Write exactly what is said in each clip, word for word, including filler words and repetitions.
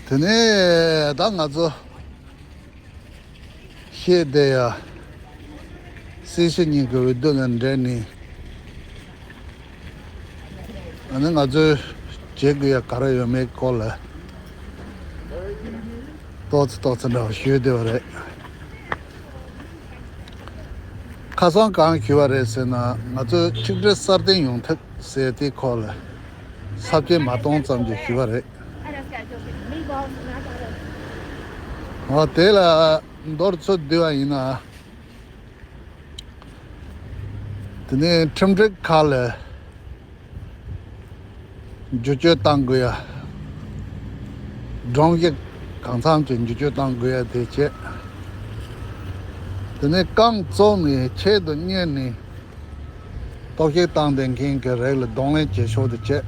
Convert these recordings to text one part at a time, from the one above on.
དེ་ནས་ད་ང་ཚོ་ཤེས་བསྡད་ཡ། སྲིད་ཞི་གཉིས་ཀྱི་འོས་བསྡུ་ལ་འབྲེལ་ནས། ཨ་ནི་ང་ཚོས་བྱེད་དགོས་ཡ་ག་རེ་ཡོད་མེད་སྐོར་ལ་ཏོག་ཙམ་ཏོག་ཙམ་འདྲ་བ་ཞུས་བསྡད་པ་རེད། ཁ་སང་གང་ཞུས་པ་རེད་ཟེར་ན། ང་ཚོས་ཆིག་སྒྲིལ་སྲ་བརྟན་ཡོང་ཐབས་ཟེར་དེའི་སྐོར་ལ་ས་བཅད་མ་སྟོང་ཙམ་ཞིག་ཞུས་པ་རེད། འོ་དེ་ལ་མདོར་ཚུར་བསྡུས་པ་ཡིན་ན། དེ་ནས་ཁྲིམས་སྒྲིག་ཁག་ལ་བསྒྱུར་བཅོས་གཏང་དགོས་ཡ། སྒྲོམ་གཞི་གང་འཚམ་ཅིག་བསྒྱུར་བཅོས་གཏང་དགོས་ཡ་དེ་བྱས། དེ་ནས་རྐང་བཙུགས་ནས་ཆེད་དུ་གཉེར་ནས་གཏོར་བཤིག་བཏང་བསྡད་མཁན་གྱི་རིགས་ལ་གདོང་ལེན་བྱེད་ཕྱོགས་དེ་བྱས།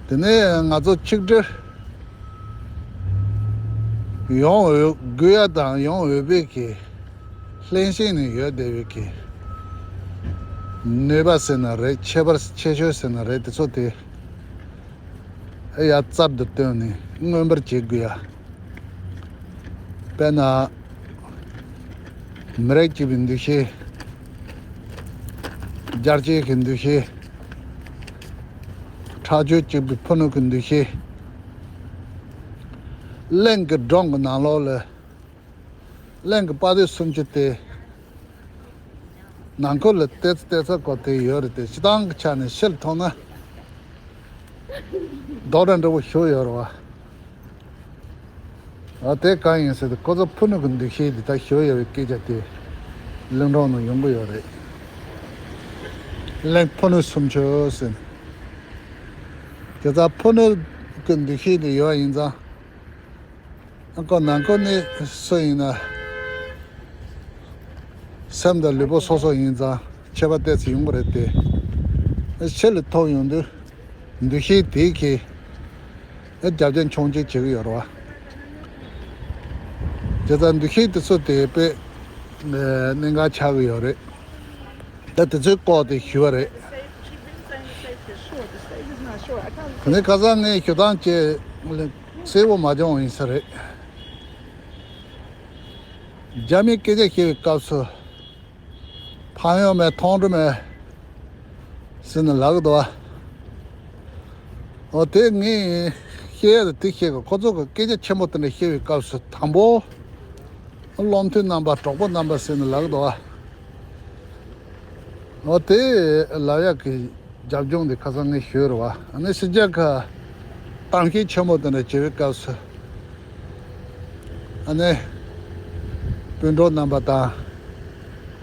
དེ་ནས་ང་ཚོ་ཆིག་སྒྲིལ་ཡོང་འོས་དགོས་ཡ་དང་ཡོང་འོས་པའི་གི་ལྷན་སྐྱེས་ནས་ཡོད་བསྡད་པའི་གི་ནུས་པ་ཟེར་ན་རེད། ཁྱད་པར་ཁྱད་ཆོས་ཟེར་ན་རེད། དེ་ཚོ་དེ་ཡ་རྩལ་དུ་བཏོན་ནས་མངོན་པར་བྱེད་དགོས་ཡ། དཔེར་ན། མི་རིགས་གཅིག་པའི་འདུ་ཤེས། རྒྱལ་གཅེས་ཀྱི་འདུ་ཤེས། ཁྲག་སྦྱོར་གཅིག་པའི་ཕུ་ནུ་གི་འདུ་ཤེས། གླིང་གི་སྒྲུང་གི་ནང་ལོགས་ལ། གླིང་གི་དཔའ་སྡེ་སུམ་ཅུ་དེ། ནང་ཁུལ་ལ་ལྟེ་ཚ་ལྟེ་ཚ་སྐོར་དེ་ཡོད་རེད་དེ། སྤྱི་བཏང་གི་ཆ་ནས་ཕྱིར་མཐོང་ན། རྡོག་སྒྲ་འདྲ་བོ་ཞིག་ཡོད་རེད་བ། ཨ་དེ་གང་ཡིན་ཟེར་དུས། ཁོ་ཚོ་ཕུ་ནུ་གི་འདུ་ཤེས་འདི་ལྟར་ཞིག་ཡོད་པའི་སྐད་ཆ་དེ་གླིང་སྒྲུང་ནང་ཡོང་གི་ཡོད་རེད། གླིང་ཕུ་ནུ་སུམ་ཅུ་ཟེར་ནས། དེ་ལྟར་ཕུ་ནུ་གི་འདུ་ཤེས་དེ་ཡོད་ཡིན་ཙང་། ཨ་ཁོ་ནང་ཁུལ་ནས་སུ་ཡིན་ན། སེམས་དང་ལུས་པོ་སོ་སོ་ཡིན་ཙང་ཁྱད་པར་ཏོག་ཙམ་ཡོང་གི་རེད་དེ། ཕྱི་ལ་ཐོན་ཡོང་དུས་འདུ་ཤེས་དེ་གིས་རྒྱབ་རྒྱ་མཆོང་བྱེད་བྱེད་ཀྱི་ཡོད་རེད་བ། དེ་ལྟར་འདུ་ཤེས་དེ་ཚོ་དེ་དཔེ་གནད་འགག་ཆགས་ཀྱི་ཡོད་རེད། ད་དེ་ཚོའི་སྐོར་དེ་ཞུས་པ་རེད། དེ་ནས་ཁ་སང་ངས་ཞུ་སྟངས་བཅས་གསལ་པོ་མ་བྱུང་བ་ཡིན་ས་རེད། རྒྱ་མིས་སྐད་ཆ་བཤད་པའི་སྐབས་སུ། ཕན་ཡོན་མེད་མཐོང་གྲོལ་མེད་ཟེར་ནས་ལབ་ཀྱི་འདུག་བ། འོ་དེ་ངས་བཤད་ཡ་དེ་བཤད་གི། ཁོ་ཚོ་གི་སྐད་ཆ་ཆེན་པོ་དེ་འདྲ་བཤད་པའི་སྐབས་སུ། དང་པོ་བློ་མཐུན་རྣམ་པ། གྲོགས་པོ་རྣམ་པ་ཟེར་ནས་ལབ་ཀྱི་འདུག་བ། འོ་དེ་ལབ་ཡག་གི་རྒྱབ་ལྗོངས་དེ་ཁ་སང་ངས་ཞུས་རེད་བ། ཨ་ནི་ཕྱི་རྒྱལ་ཁག་གཏམ་བཤད་ཆེན་པོ་དེ་འདྲ་བྱེད་པའི་སྐབས་སུ། ཨ་ནི་སྤུན་གྲོགས་རྣམ་པ་དང་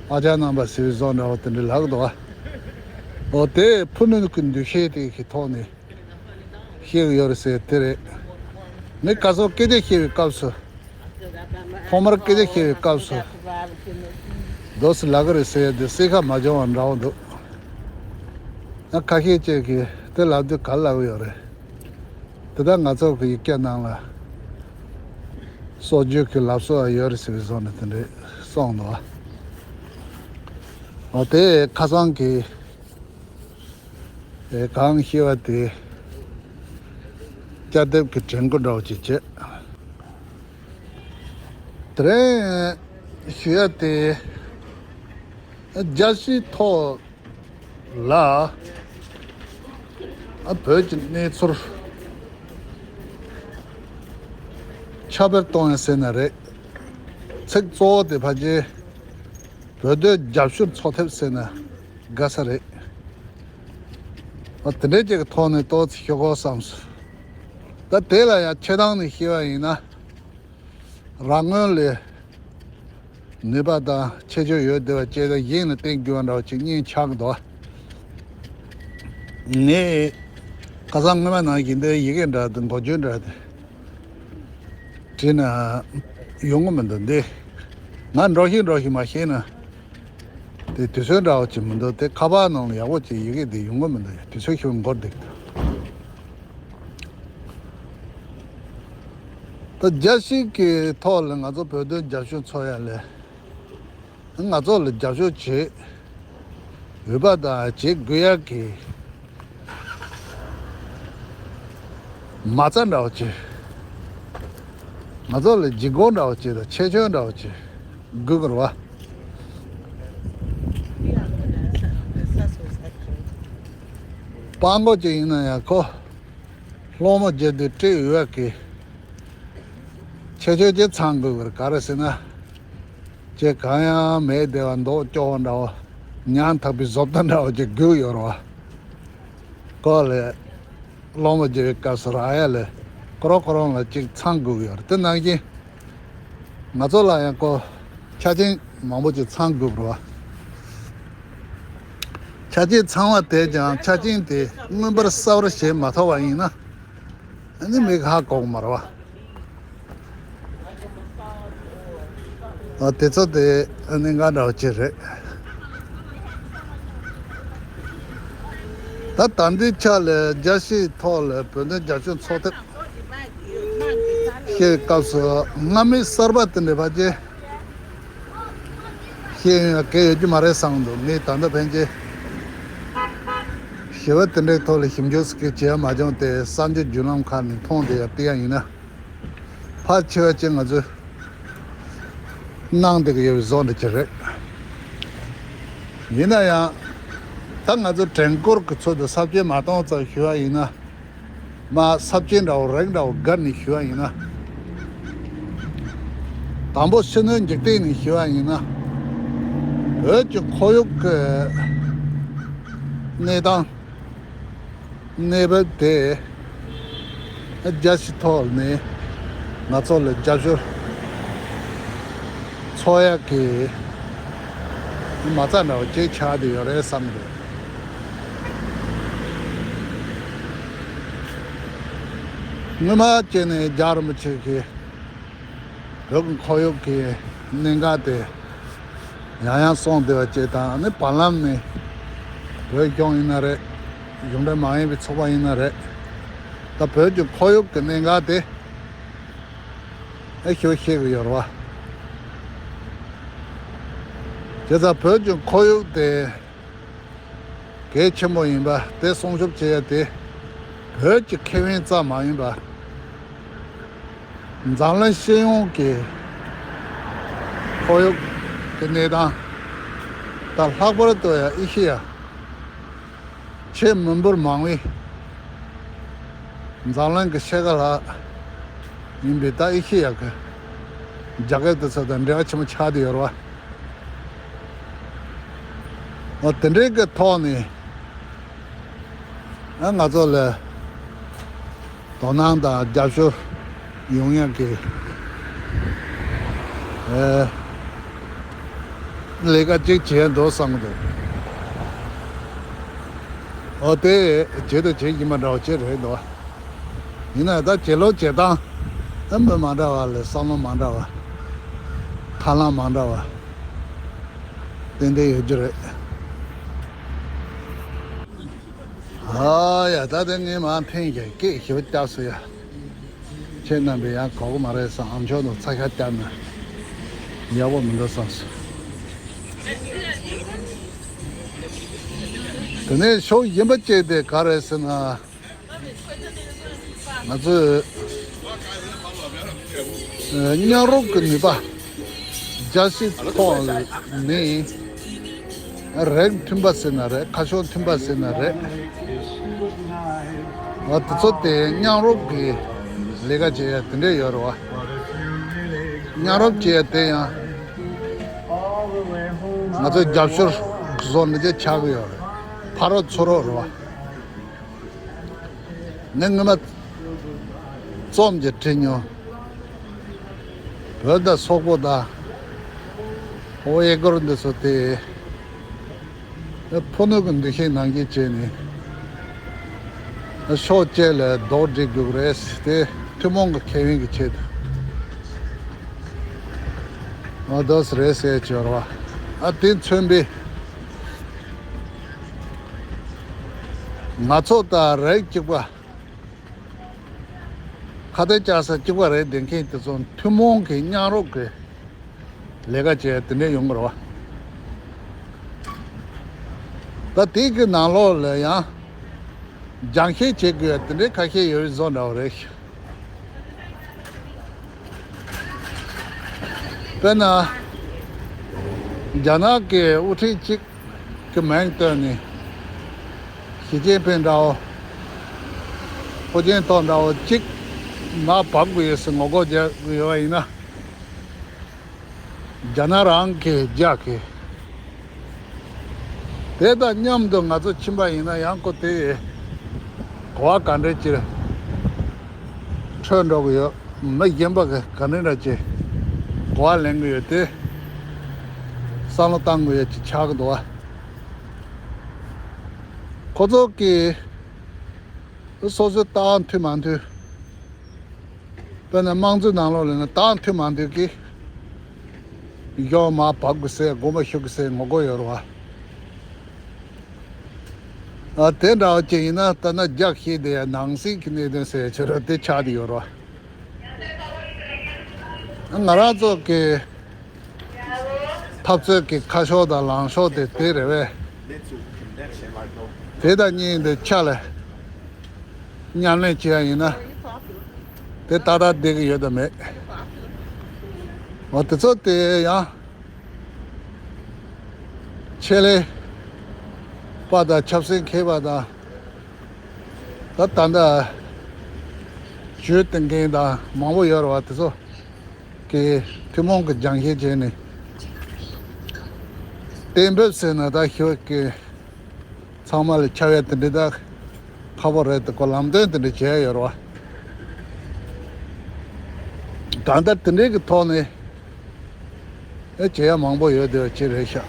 ཨ་ཅག་རྣམ་པ་ཟེར་བའི་བཟོ་འདྲ་བོ་དེ་འདྲ་ལབ་ཀྱི་འདུག་བ། འོ་དེ་ཕུ་ནུ་གི་འདུ་ཤེས་དེ་གི་ཐོག་ནས་བཤད་ཀྱི་ཡོད་རེད་ཟེར་དེ་རེད། ངས་ཁ་སང་སྐད་ཆ་བཤད་པའི་སྐབས་སུ། ཐོག་མར་སྐད་ཆ་བཤད་པའི་སྐབས་སུ། འདུག་སེ་ལབ་ཀྱི་རེད་ཟེར་ཡ་དེ་གསལ་ཁ་མ་བྱུང་བ་འདྲ་བོ་འདུག་ཡང་ཁ་ཤས་ཅིག་གིས་དེ་ལབ་དུས་ག་རེ་ལབ་ཀྱི་ཡོད་རེད། དེ་ལྟར་ང་ཚོ་གི་ཡིག་སྐད་ནང་ལ་སྲོལ་རྒྱུན་གྱི་ལབ་སྲོལ་ཡོད་རེད་ཟེར་བའི་བཟོ་འདྲ་དེ་འདྲས་གསུངས་འདུག་འོ་དེ་ཁ་སང་གི་ཨེ་གང་ཤེས་པ་དེ་སྐྱར་ལྡབ་ཀྱི་དྲན་སྐུལ་འདྲ་བོ་ཅིག་བྱས། དེ་རིང་ཞུ་ཡ་དེ། རྒྱལ་སྤྱིའི་ཐོག་ལ་ཨ་བོད་ཀྱི་གནས་ཚུལ་ཁྱབ་སྤེལ་གཏོང་ཡ་ཟེར་ན་རེད། ཚིག་གཙོ་བོ་དེ་ཕལ་ཆེར་བོད་དོན་རྒྱབ་སྐྱོར་འཚོགས་ཐབས་ཟེར་ན་དགའ་ས་རེད། ཨ་དེ་འདྲའི་ཅིག་གི་ཐོག་ནས་ཏོག་ཙམ་ཞུ་དགོས་བསམས་སོང་། ད་དེ་ལ་ཡང་ཆེ་ཐང་ནས་བཤད་པ་ཡིན་ན། རང་ངོས་ལ་ནུས་པ་དང་ཁྱད་ཆོས་ཡོད་བསྡད་པ་བཅས་དང་། གཞན་ལ་བསྟན་དགོས་པ་འདྲ་བ་ཅིག་སྙིང་ཆགས་འདུག་ངས་ཁ་སང་སྔོན་མ་ནང་བཞིན་དེ་ཡི་གེ་འདྲ་དང་འགོ་བརྗོད་འདྲ་དེ་བྲིས་ན་ཡོང་གི་མི་འདུག་འདི་ང་འགྲོ་བཞིན་འགྲོ་བཞིན་མ་ཤེས་ན། དེ་དུས་ཚོད་འདྲ་བོ་ཅིག་མི་འདུག་དེ་ཁ་པར་ནང་ལ་ཡག་པོ་ཅིག་ཡི་གེ་དེ་ཡོང་གི་མི་འདུག་དུས་ཚོད་ཤིག་འགོར་འདུག་ད་རྒྱལ་སྤྱི་གི་ཐོག་ལ་ང་ཚོ་བོད་དོན་རྒྱབ་སྐྱོར་འཚོགས་ཡ་ལས། ང་ཚོ་ལ་རྒྱབ་སྐྱོར་བྱེད་འོས་པ་དང་བྱེད་དགོས་ཡ་གི་ མ་རྩ་འདྲ་བོ་ཅིག་ང་ཚོ་ལ་ལྗིད་ཁོག་འདྲ་བོ་ཅིག་དང་ཆེ་ཆུང་འདྲ་བོ་ཅིག་དགོས་ཀྱི་རེད་བ། སྤྲང་པོ་ཅིག་ཡིན་ན་ཡང་ཁོ་སློང་མོ་རྒྱག་དུས་སྤྲེའུ་ཡོད་གི་ཆེ་ཆུང་ཅིག་ཚང་དགོས་ཀྱི་རེད། ག་རེ་ཟེར་ན། ཅེས་གང་ཡང་མེད་བསྡད་པ་མདོག་སྐྱོ་བོ་འདྲ་བོ། ཉམ་ཐག་པའི་བཟོ་ལྟ་འདྲ་བོ་ཅིག་དགོས་ཡོད་རེད་བ། ཁོ་ལ་སློང་མོ་རྒྱག་པའི་སྐབས་སུ་རག་ཡ་ལ་ཁོ་རང་ཁོ་རང་ལ་ཅིག་ཚང་དགོས་ཀྱི་ཡོད་རེད། དེ་ནང་བཞིན་ང་ཚོ་ལ་ཡང་ཁོ་ཆ་རྐྱེན་མང་པོ་ཅིག་ཚང་དགོས་རེད་བ། ཆ་རྐྱེན་ཚང་བ་དེས་ཀྱང་ཆ་རྐྱེན་དེ་མངོན་པར་གསལ་བར་བྱེད་མ་ཐུབ་པ་ཡིན་ན། ཨ་ནི་མིག་ཧ་གོ་གི་མ་རེད་བ། ཨ་དེ་ཚོ་དེ་གནད་འགག་འདྲ་བོ་ཅིག་རེད། ད་ད་ལྟའི་ཆ་ལ་རྒྱལ་སྤྱིའི་ཐོག་ལ་བོད་དོན་རྒྱབ་སྐྱོར་ཚོགས་ཐེངས་ཤིག་སྐབས་སུ་སྔ་མའི་གསར་པ་དེ་འདྲ་བ་ཅིག་ཤེས་ཡོན་གལ་ཡོད་ཀྱི་མ་རེད་བསམ་འདུག་ངས་ད་ལྟ་ཕན་ཆད་ཞི་བ་དེ་འདྲའི་ཐོག་ལ་ཞིབ་འཇུག་ཟེར་མཁན་བྱས་མ་བྱུང་སྟེ། གསར་འགྱུར་བརྒྱུད་ལམ་ཁག་ནས་མཐོང་བསྡད་ཡ་དེ་ཡང་ཡིན་ན། ཕལ་ཆེ་བ་ཅིག་ང་ཚོས་གནང་བསྡད་ཀྱི་ཡོད་པའི་བཟོ་འདྲ་ཅིག་རེད། ཡིན་ན་ཡང་ད་ང་ཚོ་བྲན་བཀོལ་གྱི་ཚུལ་དུ་ས་བཅད་མ་སྟོང་ཙམ་ཞུ་བ་ཡིན་ན། མ་ས་བཅད་འདྲ་བོ་རིགས་འདྲ་བོ་བགར་ནས་ཞུ་བ་ཡིན་ན། དང་པོ་ཕྱི་སྣོད་འཇིག་རྟེན་ནས་ཞུ་བ་ཡིན་ན། བོད་ཀྱི་ཁོར་ཡུག་གི་གནས་སྟངས། གནས་བབ་དེ་རྒྱལ་སྤྱིའི་ཐོག་ནས་ང་ཚོ་ལ་རྒྱབ་སྐྱོར་ཚོགས་ཡག་གི་མ་རྩ་འདྲ་བོ་ཅིག་ཆགས་བསྡད་ཡོད་རེད་བསམ་གི་འདུག་སྔོན་མ་བྱས་ནས་རྒྱལ་བ་རིན་པོ་ཆེ་གིས་བོད་ཀྱི་ཁོར་ཡུག་གི་གནད་འགག་དེ་ཡང་ཡང་གསུངས་བསྡད་པ་བཅས་དང་། ཨ་ནི་བར་ལམ་ནས་བོད་གཞུང་ཡིན་ན་རེད། གཞུང་འབྲེལ་མ་ཡིན་པའི་ཚོགས་པ་ཡིན་ན་རེད། ད་བོད་ཀྱི་ཁོར་ཡུག་གི་གནད་འགག་དེ་ཨེ་ཤོ་ཤེས་ཀྱི་ཡོད་རེད་བ། བྱས་ཙང་བོད་ཀྱི་ཁོར་ཡུག་དེ་གལ་ཆེན་པོ་ཡིན་པ་དེ་སྲུང་སྐྱོབ་བྱེད་ཡ་དེ་བོད་ཀྱི་ཁེ་ཕན་ཙམ་མ་ཡིན་པ། འཛམ་གླིང་སྤྱི་ཡོངས་ཀྱི་ཁོར་ཡུག་གི་གནས་སྟངས་དང་། ལྷག་པར་དུ་ཡང་ཨེ་ཤེ་ཡ་ཆེས་མི་འབོར་མང་བའི་འཛམ་གླིང་གི་ཕྱེད་ཀ་ལྷག་ཡིན་པའི་ད་ཨེ་ཤེ་ཡ་གི་རྒྱལ་ཁབ་དེ་ཚོ་དང་འབྲེལ་བ་ཆེན་པོ་ཆགས་བསྡད་ཡོད་རེད་བ། འོ་དེ་འདྲའི་གི་ཐོག་ནས། ཨ་ང་ཚོ་ལ་དོ་སྣང་དང་རྒྱབ་སྐྱོར་ཡོང་ཡག་གི་ཨེ་ལས་ཀ་ཅིག་བྱས་འདུག་བསམ་གི་འདུག་འོ་དེ་བྱེད་དུ་བྱེད་ཀྱི་མ་འདྲ་བ་ཅིག་རེད་འདུག་ཡིན་ན་ད་བྱེད་ལུགས་བྱེད་སྟངས་ཨ་མི་མ་འདྲ་བ་ལ་བསམ་བློ་མ་འདྲ་བ། ཐབས་ལམ་མ་འདྲ་བ་ཏན་ཏན་ཡོད་རྒྱུ་རེད། ཨ་ཡ། ད་དེ་ངས་མར་འཐེན་བཞག་སྐད་ཞེ་པོ་བརྒྱབ་སོང་ཡ། ཁྱེད་རྣམ་པས་ཡང་གོ་གི་མ་རེད་བསམ། ཨ་མཆོག་ནང་ཚ་ཤ་བརྒྱབ་ན་ཡག་པོ་མི་འདུག་བསམ་སོང་། དེ་ནས་ཕྱོགས་གཞན་པ་བཅས་དེ་ག་རེ་ཟེར་ན། ང་ཚོས་ཨ་མཉམ་རུབ་ཀྱི་ནུས་པ། རྒྱལ་སྤྱིའི་ཐོག་ནས་རིགས་མཐུན་པ་ཟེར་ན་རེད། ཁ་ཕྱོགས་མཐུན་པ་ཟེར་ན་རེད། ང་དེ་ཚོ་དེ་མཉམ་རུབ་ཀྱི་ལས་ཀ་བྱེད་ཡ་དེ་འདྲས་ཡོད་རེད་བ། མཉམ་རུབ་བྱེད་ཡ་དེ་ཡང་ང་ཚོའི་རྒྱབ་སྐྱོར་བཟོ་འདྲ་ཅིག་ཆགས་ཀྱི་ཡོད་རེད། ཕ་རོགས་ཚུར་རོགས་རེད་བ། ངས་སྔོན་མ་རྩོམ་གྱི་བྲིས་མྱོང་། བོད་དང་སོག་པོ་དང་ཨོ་ཡེ་གོར་འདི་ཚོ་དེ་ཕུ་ནུ་གི་འདུ་ཤེས་ནང་བཞིན་བྱས་ནས་ཕྱོགས་གཅིག་ལ་རྡོག་སྒྲིལ་དགོས་རེད་ཟེར་ཏེ། ཐུན་མོང་གི་ཁེ་ཕན་གྱི་ཆེད་དུ་ཨ་རྡོག་རེད་ཟེར་གྱི་ཡོད་རེད་བ། ཨ་དེ་མཚོན་པའི་ང་ཚོ་དང་རིགས་གཅིག་པ། ཁ་གཏད་བཅག་ས་གཅིག་པ་རེད་བསྡད་མཁན་དེ་ཚོ་ཐུན་མོང་གི་མཉམ་རུབ་ཀྱི་ལས་ཀ་བྱས་དེ་འདྲས་ཡོང་གི་རེད་བ། ད་དེ་གི་ནང་ལོགས་ལ་ཡང་ སྦྱང་བཤད་བྱེད་དགོས་དེ་འདྲའི་ཁ་ཤས་ཡོད་བཟོ་འདྲ་བ་རེད། དཔེར་ན། རྒྱ་ནག་གི་དབུ་ཁྲིད་གཅིག་གི་མིང་བཏོན་ནས། ཞི་ཅིན་ཕིང་འདྲ་བོ། ཧུའུ་ཅིན་ཐའོ་འདྲ་བོ་གཅིག་མར་བབས་དགོས་ཡོད་ཟེར་ངོ་རྒོལ་རྒྱག་དགོས་ཡོད་པ་ཡིན་ན། རྒྱ་ནག་རང་གིས་རྒྱག་གི། དེ་དང་མཉམ་དུ་ང་ཚོ་ཕྱིན་པ་ཡིན་ན་ཡང་ཁོ་དེ་གོ་བ་ག་འདྲ་ཅིག་འཕྲོད་འགྲོ་གི་ཡོད། མི་གཞན་པ་གི་ག་འདྲ་འདྲ་ཅིག་གོ་བ་ལེན་གི་ཡོད་དེ། བསམ་བློ་བཏང་དགོས་ཡོད་ཅིག་ཆགས་ཀྱི་འདུག་བ། ཁོ་ཚོ་གིས་སོ་སོའི་ལྟ་བ་མཐུན་མ་མཐུན། དཔེར་ན་དམངས་གཙོའི་ནང་ལོགས་ལ་ནི་ཏང་མཐུན་མ་མཐུན་གྱིས་གཞུང་མར་བབས་དགོས་ཟེར་དགོངས་པ་ཞུ་དགོས་ཟེར་ངོ་རྒོལ་ཡོད་རེད་བ། ཨ་དེ་འདྲ་བ་ཅིག་ཡིན་ན་ད་ནི་རྒྱག་ཤེས་དེ་ནང་སྲིད་ཀྱི་གནད་དོན་ཟེར་ཆོས་ར་དེ་ཆགས་བསྡད་ཡོད་རེད་བ། ང་རང་ཚོ་གི་འཐབ་རྩོད་ཀྱི་ཁ་ཕྱོགས་དང་ལངས་ཕྱོགས་དེ་དེ་རེད་བས། དེ་དང་གཉིས་འདི་ཆ་ལ་མཉམ་ལེན་བྱེད་ཡ་ཡིན་ན་དེ་ཏག་ཏག་བསྡད་ཀྱི་ཡོད་དམ་མེད། འོ་དེ་ཚོ་དེ་ཡང་ཆེད་ལས་པ་དང་ཆབ་སྲིད་མཁས་པ་དང་ད་ད་ལྟ་ཇུས་འདོན་མཁན་དང་མང་པོ་ཡོད་རེད་བ། དེ་ཚོ་གི་ཐུན་མོང་གི་སྦྱང་བཤད་བྱས་ནས་གཏན་འབེབས་ཟེར་ན་ད་ཞོགས་ཀྱི་ཚང་མ་ལ་ཁྱབ་ཡ་དེ་འདྲ་ད་ཁག་པོ་རེད་དེ་ཁོ་ལམ་སྟོན་དེ་འདྲ་བྱས་ཡོད་རེད་བ། ད་ལྟ་དེ་འདྲའི་གི་ཐོག་ནས་ཨེ་བྱེད་ཡ་མང་པོ་ཡོད་དེ་བ་ཅི་རེད་ཤག་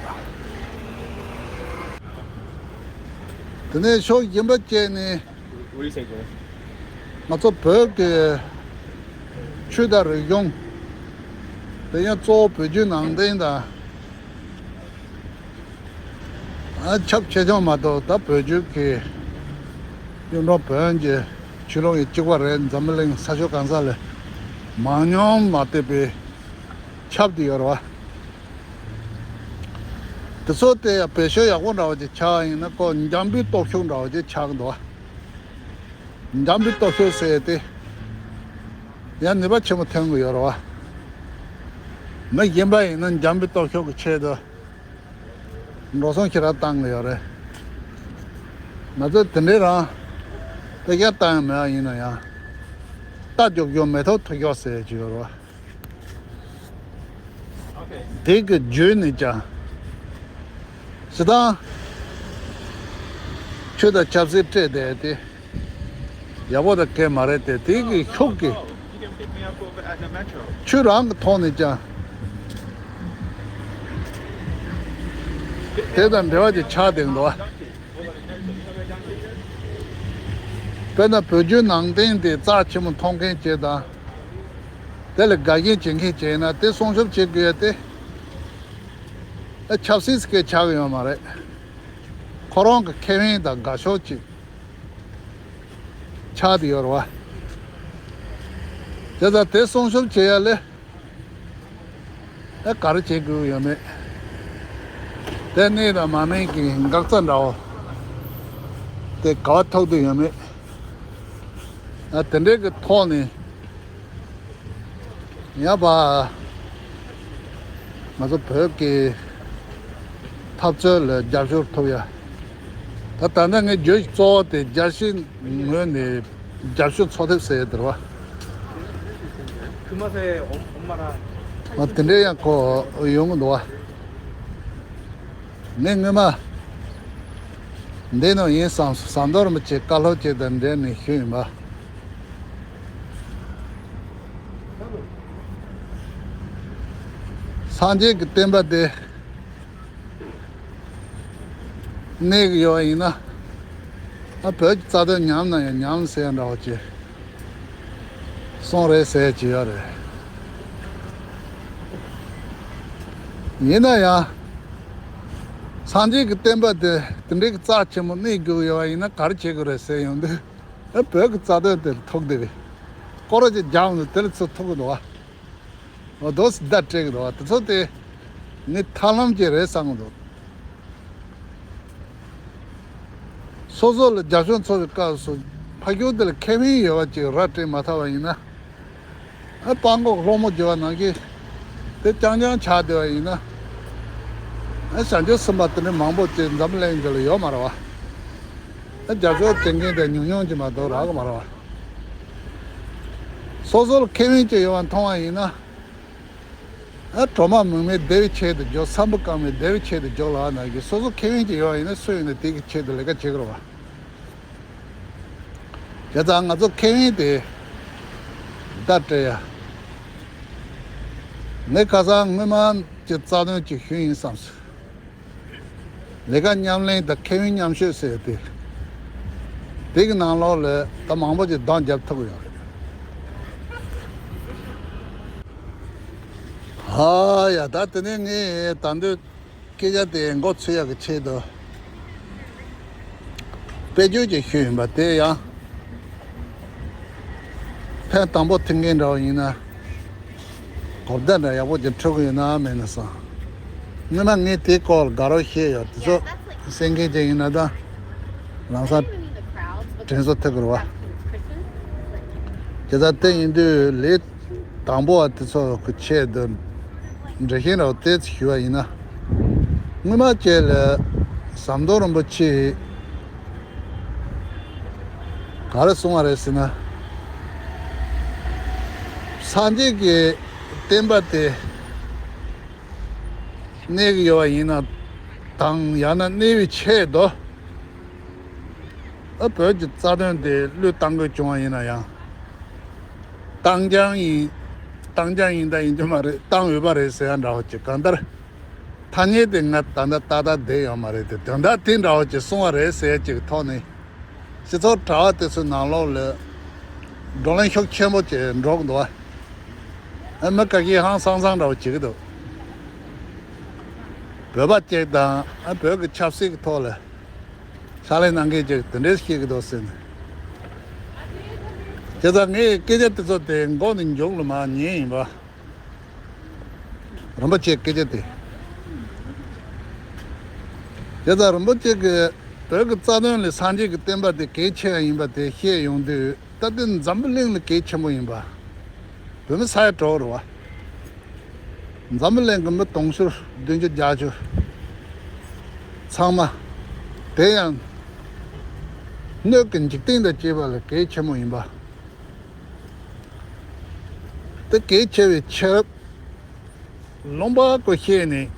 དེ་ནས་ཕྱོགས་གཞན་པ་བཅས་ནས། What do you say, Joe? ང་ཚོ་བོད་ཀྱི་ཆོས་དང་རིག་གཞུང་དེ་ཡང་གཙོ་བོ་བོད་བརྒྱུད་ནང་བསྟན་དང་ཨ་ཁྱབ་ཆེ་ཆུང་མ་གཏོགས་ད་བོད་བརྒྱུད་ཀྱི་གཡུང་དྲུང་བོན་གྱི་ཆོས་ལུགས་ཡིན་གཅིག་པ་རེད། འཛམ་བུ་གླིང་ས་ཕྱོགས་གང་ས་ལ་མང་ཉུང་མ་བལྟས་པའི་ཁྱབ་བསྡད་ཡོད་རེད་བ། དེ་ཚོ་དེ་ཡང་བེད་སྤྱོད་ཡག་པོ་འདྲ་བ་ཅིག་ཆགས་ཡིན་ན་ཁོ་འཇམ་པོའི་སྟོབས་ཤུགས་འདྲ་བ་ཅིག་ཆགས་འདུག་བ། འཇམ་པའི་སྟོབས་ཤུགས་ཟེར་ཏེ་ཡང་ནུས་པ་ཆེན་པོ་ཐོན་གི་ཡོད་རེད་བ། མི་གཞན་པ་ཡིན་ན་འཇམ་པའི་སྟོབས་ཤུགས་ཀྱི་ཆེད་དུ་འགྲོ་སོང་ཁྱེད་རང་བཏང་གི་ཡོད་རེད། ང་ཚོ་དེ་འདྲའི་རང་དཔེ་ཆ་བཏང་ཡང་མེད་པ་ཡིན་ན་ཡང་རྟ་རྒྱུག་རྒྱུག་མེ་ཏོག་འཐུ་རྒྱུག་ཟེར་གྱི་ཡོད་རེད་བ། དེ་གི་བརྗོད་ནས་ཀྱང་། སྤྱིར་བཏང་། ཆོས་དང་ཆབ་སྲིད་སྤྲད་བསྡད་དེ། ཡག་པོ་དང་གལ་མ་རེད་དེ་དེ་གི་ཤུགས་ཀྱིས། ཆོས་རང་གི་ཐོག་ནས་ཀྱང་། དེ་དང་འབྲེལ་བ་ཅིག་ཆགས་བསྡད་འདུག་བ། དཔེར་ན་བོད་བརྒྱུད་ནང་བསྟན་དེ་རྩ་ཆེན་པོ་མཐོང་མཁན་བཅས་དང་། དེ་ལ་དགའ་ཞེན་བྱེད་མཁན་བཅས་ན་དེ་སྲུང་སྐྱོབ་བྱེད་དགོས་ཡ་དེ། ཨ་ཆབ་སྲིད་ཀྱི་ཆགས་ཡོད་མ་རེད། ཁོ་རང་གི་ཁེ་ཕན་དང་དགའ་ཕྱོགས་ཅིག་ཆགས་བསྡད་ཡོད་རེད་བ། བྱས་ཙང་དེ་སྲུང་སྐྱོབ་བྱེད་ཡ་ལས། ཨ་ག་རེ་བྱེད་དགོས་ཡོད་མེད། དེ་གནས་དང་མ་གནས་ཀྱི་འགག་རྩ་འདྲ་བོ། དེ་ག་བ་ཐུག་བསྡད་ཡོད་མེད། ཨ་དེ་འདྲའི་གི་ཐོག་ནས། ཡང་པ། ང་ཚོ་བོད་ཀྱི་འཐབ་རྩོད་ལ་རྒྱབ་སྐྱོར་ཐོབ་ཡ། ད་ད་ལྟ་ངས་བརྗོད་གཙོ་བོ་དེ་རྒྱལ་སྤྱིའི་ངོས་ནས་རྒྱབ་སྐྱོར་འཚོལ་ཐབས་ཟེར་ཡ་དེ་རེད་བ། ཨ་དེ་འདྲའི་ཡང་གོ་ཡོང་གི་འདུག་བ། ངས་སྔོན་མ་འདི་ནང་ཡིན་བསམ་ཟམ་གདོང་རིན་པོ་ཆེའི་བཀའ་སློབ་ཅིག་དང་འབྲེལ་ནས་ཞུས་ཡིན་པ། སངས་རྒྱས་ཀྱི་བསྟན་པ་དེ་གནས་ཀྱི་ཡོད་པ་ཡིན་ན། ཨ་བོད་ཀྱི་རྩ་དོན་ཉམས་ན་ཡང་ཉམས་ཟེར་ཡ་འདྲ་བོ་ཅིག་གསུངས་རེད་ཟེར་གྱི་ཡོད་རེད། ཡིན་ན་ཡང་། སངས་རྒྱས་ཀྱི་བསྟན་པ་དེ་དེ་འདྲའི་གི་རྩ་ཆེན་པོ་གནས་དགོས་ཀྱི་ཡོད་པ་ཡིན་ན་ག་རེ་བྱེད་དགོས་རེད་ཟེར་ཡོང་དུས། ཨ་བོད་ཀྱི་རྩ་དོན་དེར་ཐུག་བསྡད་པས། སྐོར་ར་ཅིག་རྒྱག་འདུག་དེ་ལ་ཚུར་ཐུག་གི་འདུག་བ། འོ་དོ་སི་བརྡ་སྤྲད་གི་འདུག་བ་དེ་ཚོ་དེ་ངས་ཐབས་ལམ་ཅིག་རེད་བསམ་གི་འདུག་སོ་སོ་ལ་རྒྱབ་སྐྱོར་འཚོགས་པའི་སྐབས་སུ་ཕ་ཁྱོ་དེ་ལ་ཁེ་ཕན་ཡོད་པ་ཅིག་ར་སྤྲད་མ་ཐུབ་པ་ཡིན་ན། ཨ་སྤྲང་པོ་སློང་མོ་བྱེད་པ་ནང་བཞིན་དེ་རྐྱང་རྐྱང་ཆགས་བསྡད་པ་ཡིན་ན། ཨ་བྱང་ཆུབ་སེམས་དཔའ་དེ་འདྲ་མང་པོ་ཅིག་འཛམ་བུ་གླིང་འདི་ལ་ཡོད་མ་རེད་བ། ཨ་རྒྱབ་སྐྱོར་བྱེད་མཁན་དེ་ཉུང་ཉུང་ཅིག་མ་གཏོགས་རག་གི་མ་རེད་བ། སོ་སོ་ལ་ཁེ་ཕན་ཅིག་ཡོད་པ་མཐོང་བ་ཡིན་ན། ཨ་གྲོག་མ་མུ་མེད་བདེ་བའི་ཆེད་དུ་འཇོག། ཚངས་པ་དཀར་མོས་བདེ་བའི་ཆེད་དུ་འཇོག་ལབ་ནང་བཞིན་སོ་སོ་ཁེ་ཕན་ཅིག་ཡོད་པ་ཡིན་ན་སུ་ཡིན་ན་དེ་གི་ཆེད་དུ་ལས་ཀ་བྱེད་ཀྱི་རེད་བ། བྱས་ཙང་ང་ཚོ་ཁེ་ཕན་དེ་ད་སྤྲད་ཡ། ངས་ཁ་སང་སྔོན་མ་ཀྱི་རྩ་དོན་ཅིག་ཞུས་ཡིན་བསམས་སོང་། ལས་ཀ་མཉམ་ལེན་དང་ཁེ་ཕན་མཉམ་སྤྱོད་ཟེར་ཏེ། དེ་གི་ནང་ལོགས་ལ་ད་མང་པོ་ཅིག་འདང་རྒྱབ་ཐུབ་ཀྱི་ཡོད་རེད། ཧ་ཡ། ད་དེ་ནས་ངས་ད་འདོད་སྐད་ཆ་དེ་མགོ་ཚོས་ཡག་གི་ཆེད་དུ་དཔེ་བརྗོད་ཅིག་ཞུས་ཡིན་པ་དེ་ཡང་ཕན་དང་པོ་ཐེབས་མཁན་འདྲ་བ་ཡིན་ན། གོ་བརྡ་འདྲ་ཡག་པོ་ཅིག་འཕྲོད་ཀྱི་ཡོད་ན་མེད་ན་བསམ། སྔོན་མ་ངས་དེའི་སྐོར་དགའ་རབ་བཤད་ཡོད། དེ་ཚོ་གསན་མཁན་ཅིག་ཡིན་ན་ད་ལམ་སང་དྲན་གསོ་ཐེབས་ཀྱི་རེད་བ། དེ་ལྟར་དེ་ཡིན་དུས་ལས་དང་པོ་བ་དེ་ཚོ་གི་ཆེད་དུ་འགྲེལ་བཤད་འདྲ་བོ་ཏོག་ཙམ་ཞུ་བ་ཡིན་ན། སྔོན་མ་བཅས་ལ་ཟམ་གདོང་རིན་པོ་ཆེ་ག་རེ་གསུངས་པ་རེད་ཟེར་ན། སངས་རྒྱས་ཀྱི་བསྟན་པ་དེ་གནས་ཀྱི་ཡོད་པ་ཡིན་ན་དང་ཡང་ན་གནས་པའི་ཆེད་དུ། ཨ་བོད་ཀྱི་རྩ་དོན་དེ་བློས་བཏང་དགོས་བྱུང་བ་ཡིན་ན་ཡང་། བཏང་རྐྱང་ཡིན། བཏང་རྐྱང་ཡིན་ད་ཡིན་རྒྱུ་མ་རེད། བཏང་འོས་པ་རེད་ཟེར་ཡ་འདྲ་བོ་ཅིག་གང་ལྟར། ཐ་སྙད་དེ་ང་ད་ལྟ་ཏག་ཏག་བསྡད་ཡོད་མ་རེད་དེ། དོན་དག་དེ་འདྲ་བོ་ཅིག་གསུང་བ་རེད་ཟེར་ཅིག་ཐོག་ནས། སྤྱི་ཚོགས་དྲ་བ་དེ་ཚོའི་ནང་ལོགས་ལ་བགྲོ་གླེང་ཤུགས་ཆེན་པོ་ཅིག་འགྲོ་གི་འདུག་བ། ཨ་མི་ཁ་ཤས་ཧང་སང་སང་འདྲ་བོ་བྱེད་ཀྱི་འདུག་བོད་པ་ཅིག་དང་ཨ་བོད་ཀྱི་ཆབ་སྲིད་ཀྱི་ཐོག་ལ་ཕྱག་ལས་གནང་མཁན་ཅིག་དེ་འདྲས་བཤད་ཀྱི་འདུག་ཟེར་ནས། བྱས་ཙང་ངས་སྐད་ཆ་དེ་ཚོ་དེ་མགོ་ནས་མཇུག་ལ་མར་ཉན་ཡིན་པ། རིན་པོ་ཆེའི་སྐད་ཆ་དེ། དེ་ལྟར་རིན་པོ་ཆེ་གིས་བོད་ཀྱི་རྩ་དོན་ལས་སངས་རྒྱས་ཀྱི་བསྟན་པ་དེ་གལ་ཆེ་བ་ཡིན་པ་དེ་བཤད་ཡོང་དུས། ད་ལྟ་འཛམ་བུ་གླིང་ལ་གལ་ཆེན་པོ་ཡིན་པ། བོད་མི་ས་ཡ་དྲུག་རེད་བ། འཛམ་བུ་གླིང་གི་མི་དུང་ཕྱུར་བདུན་ཅུ་བརྒྱད་ཅུ་ཚང་མ། དེ་ཡང་སྣོད་ཀྱི་འཇིག་རྟེན་དང་བཅས་པ་ལ་གལ་ཆེན་པོ་ཡིན་པ། དེ་གལ་ཆེ་བའི་ཕྱིར། ལུང་པ་ཀུན་ཤེས་ནས།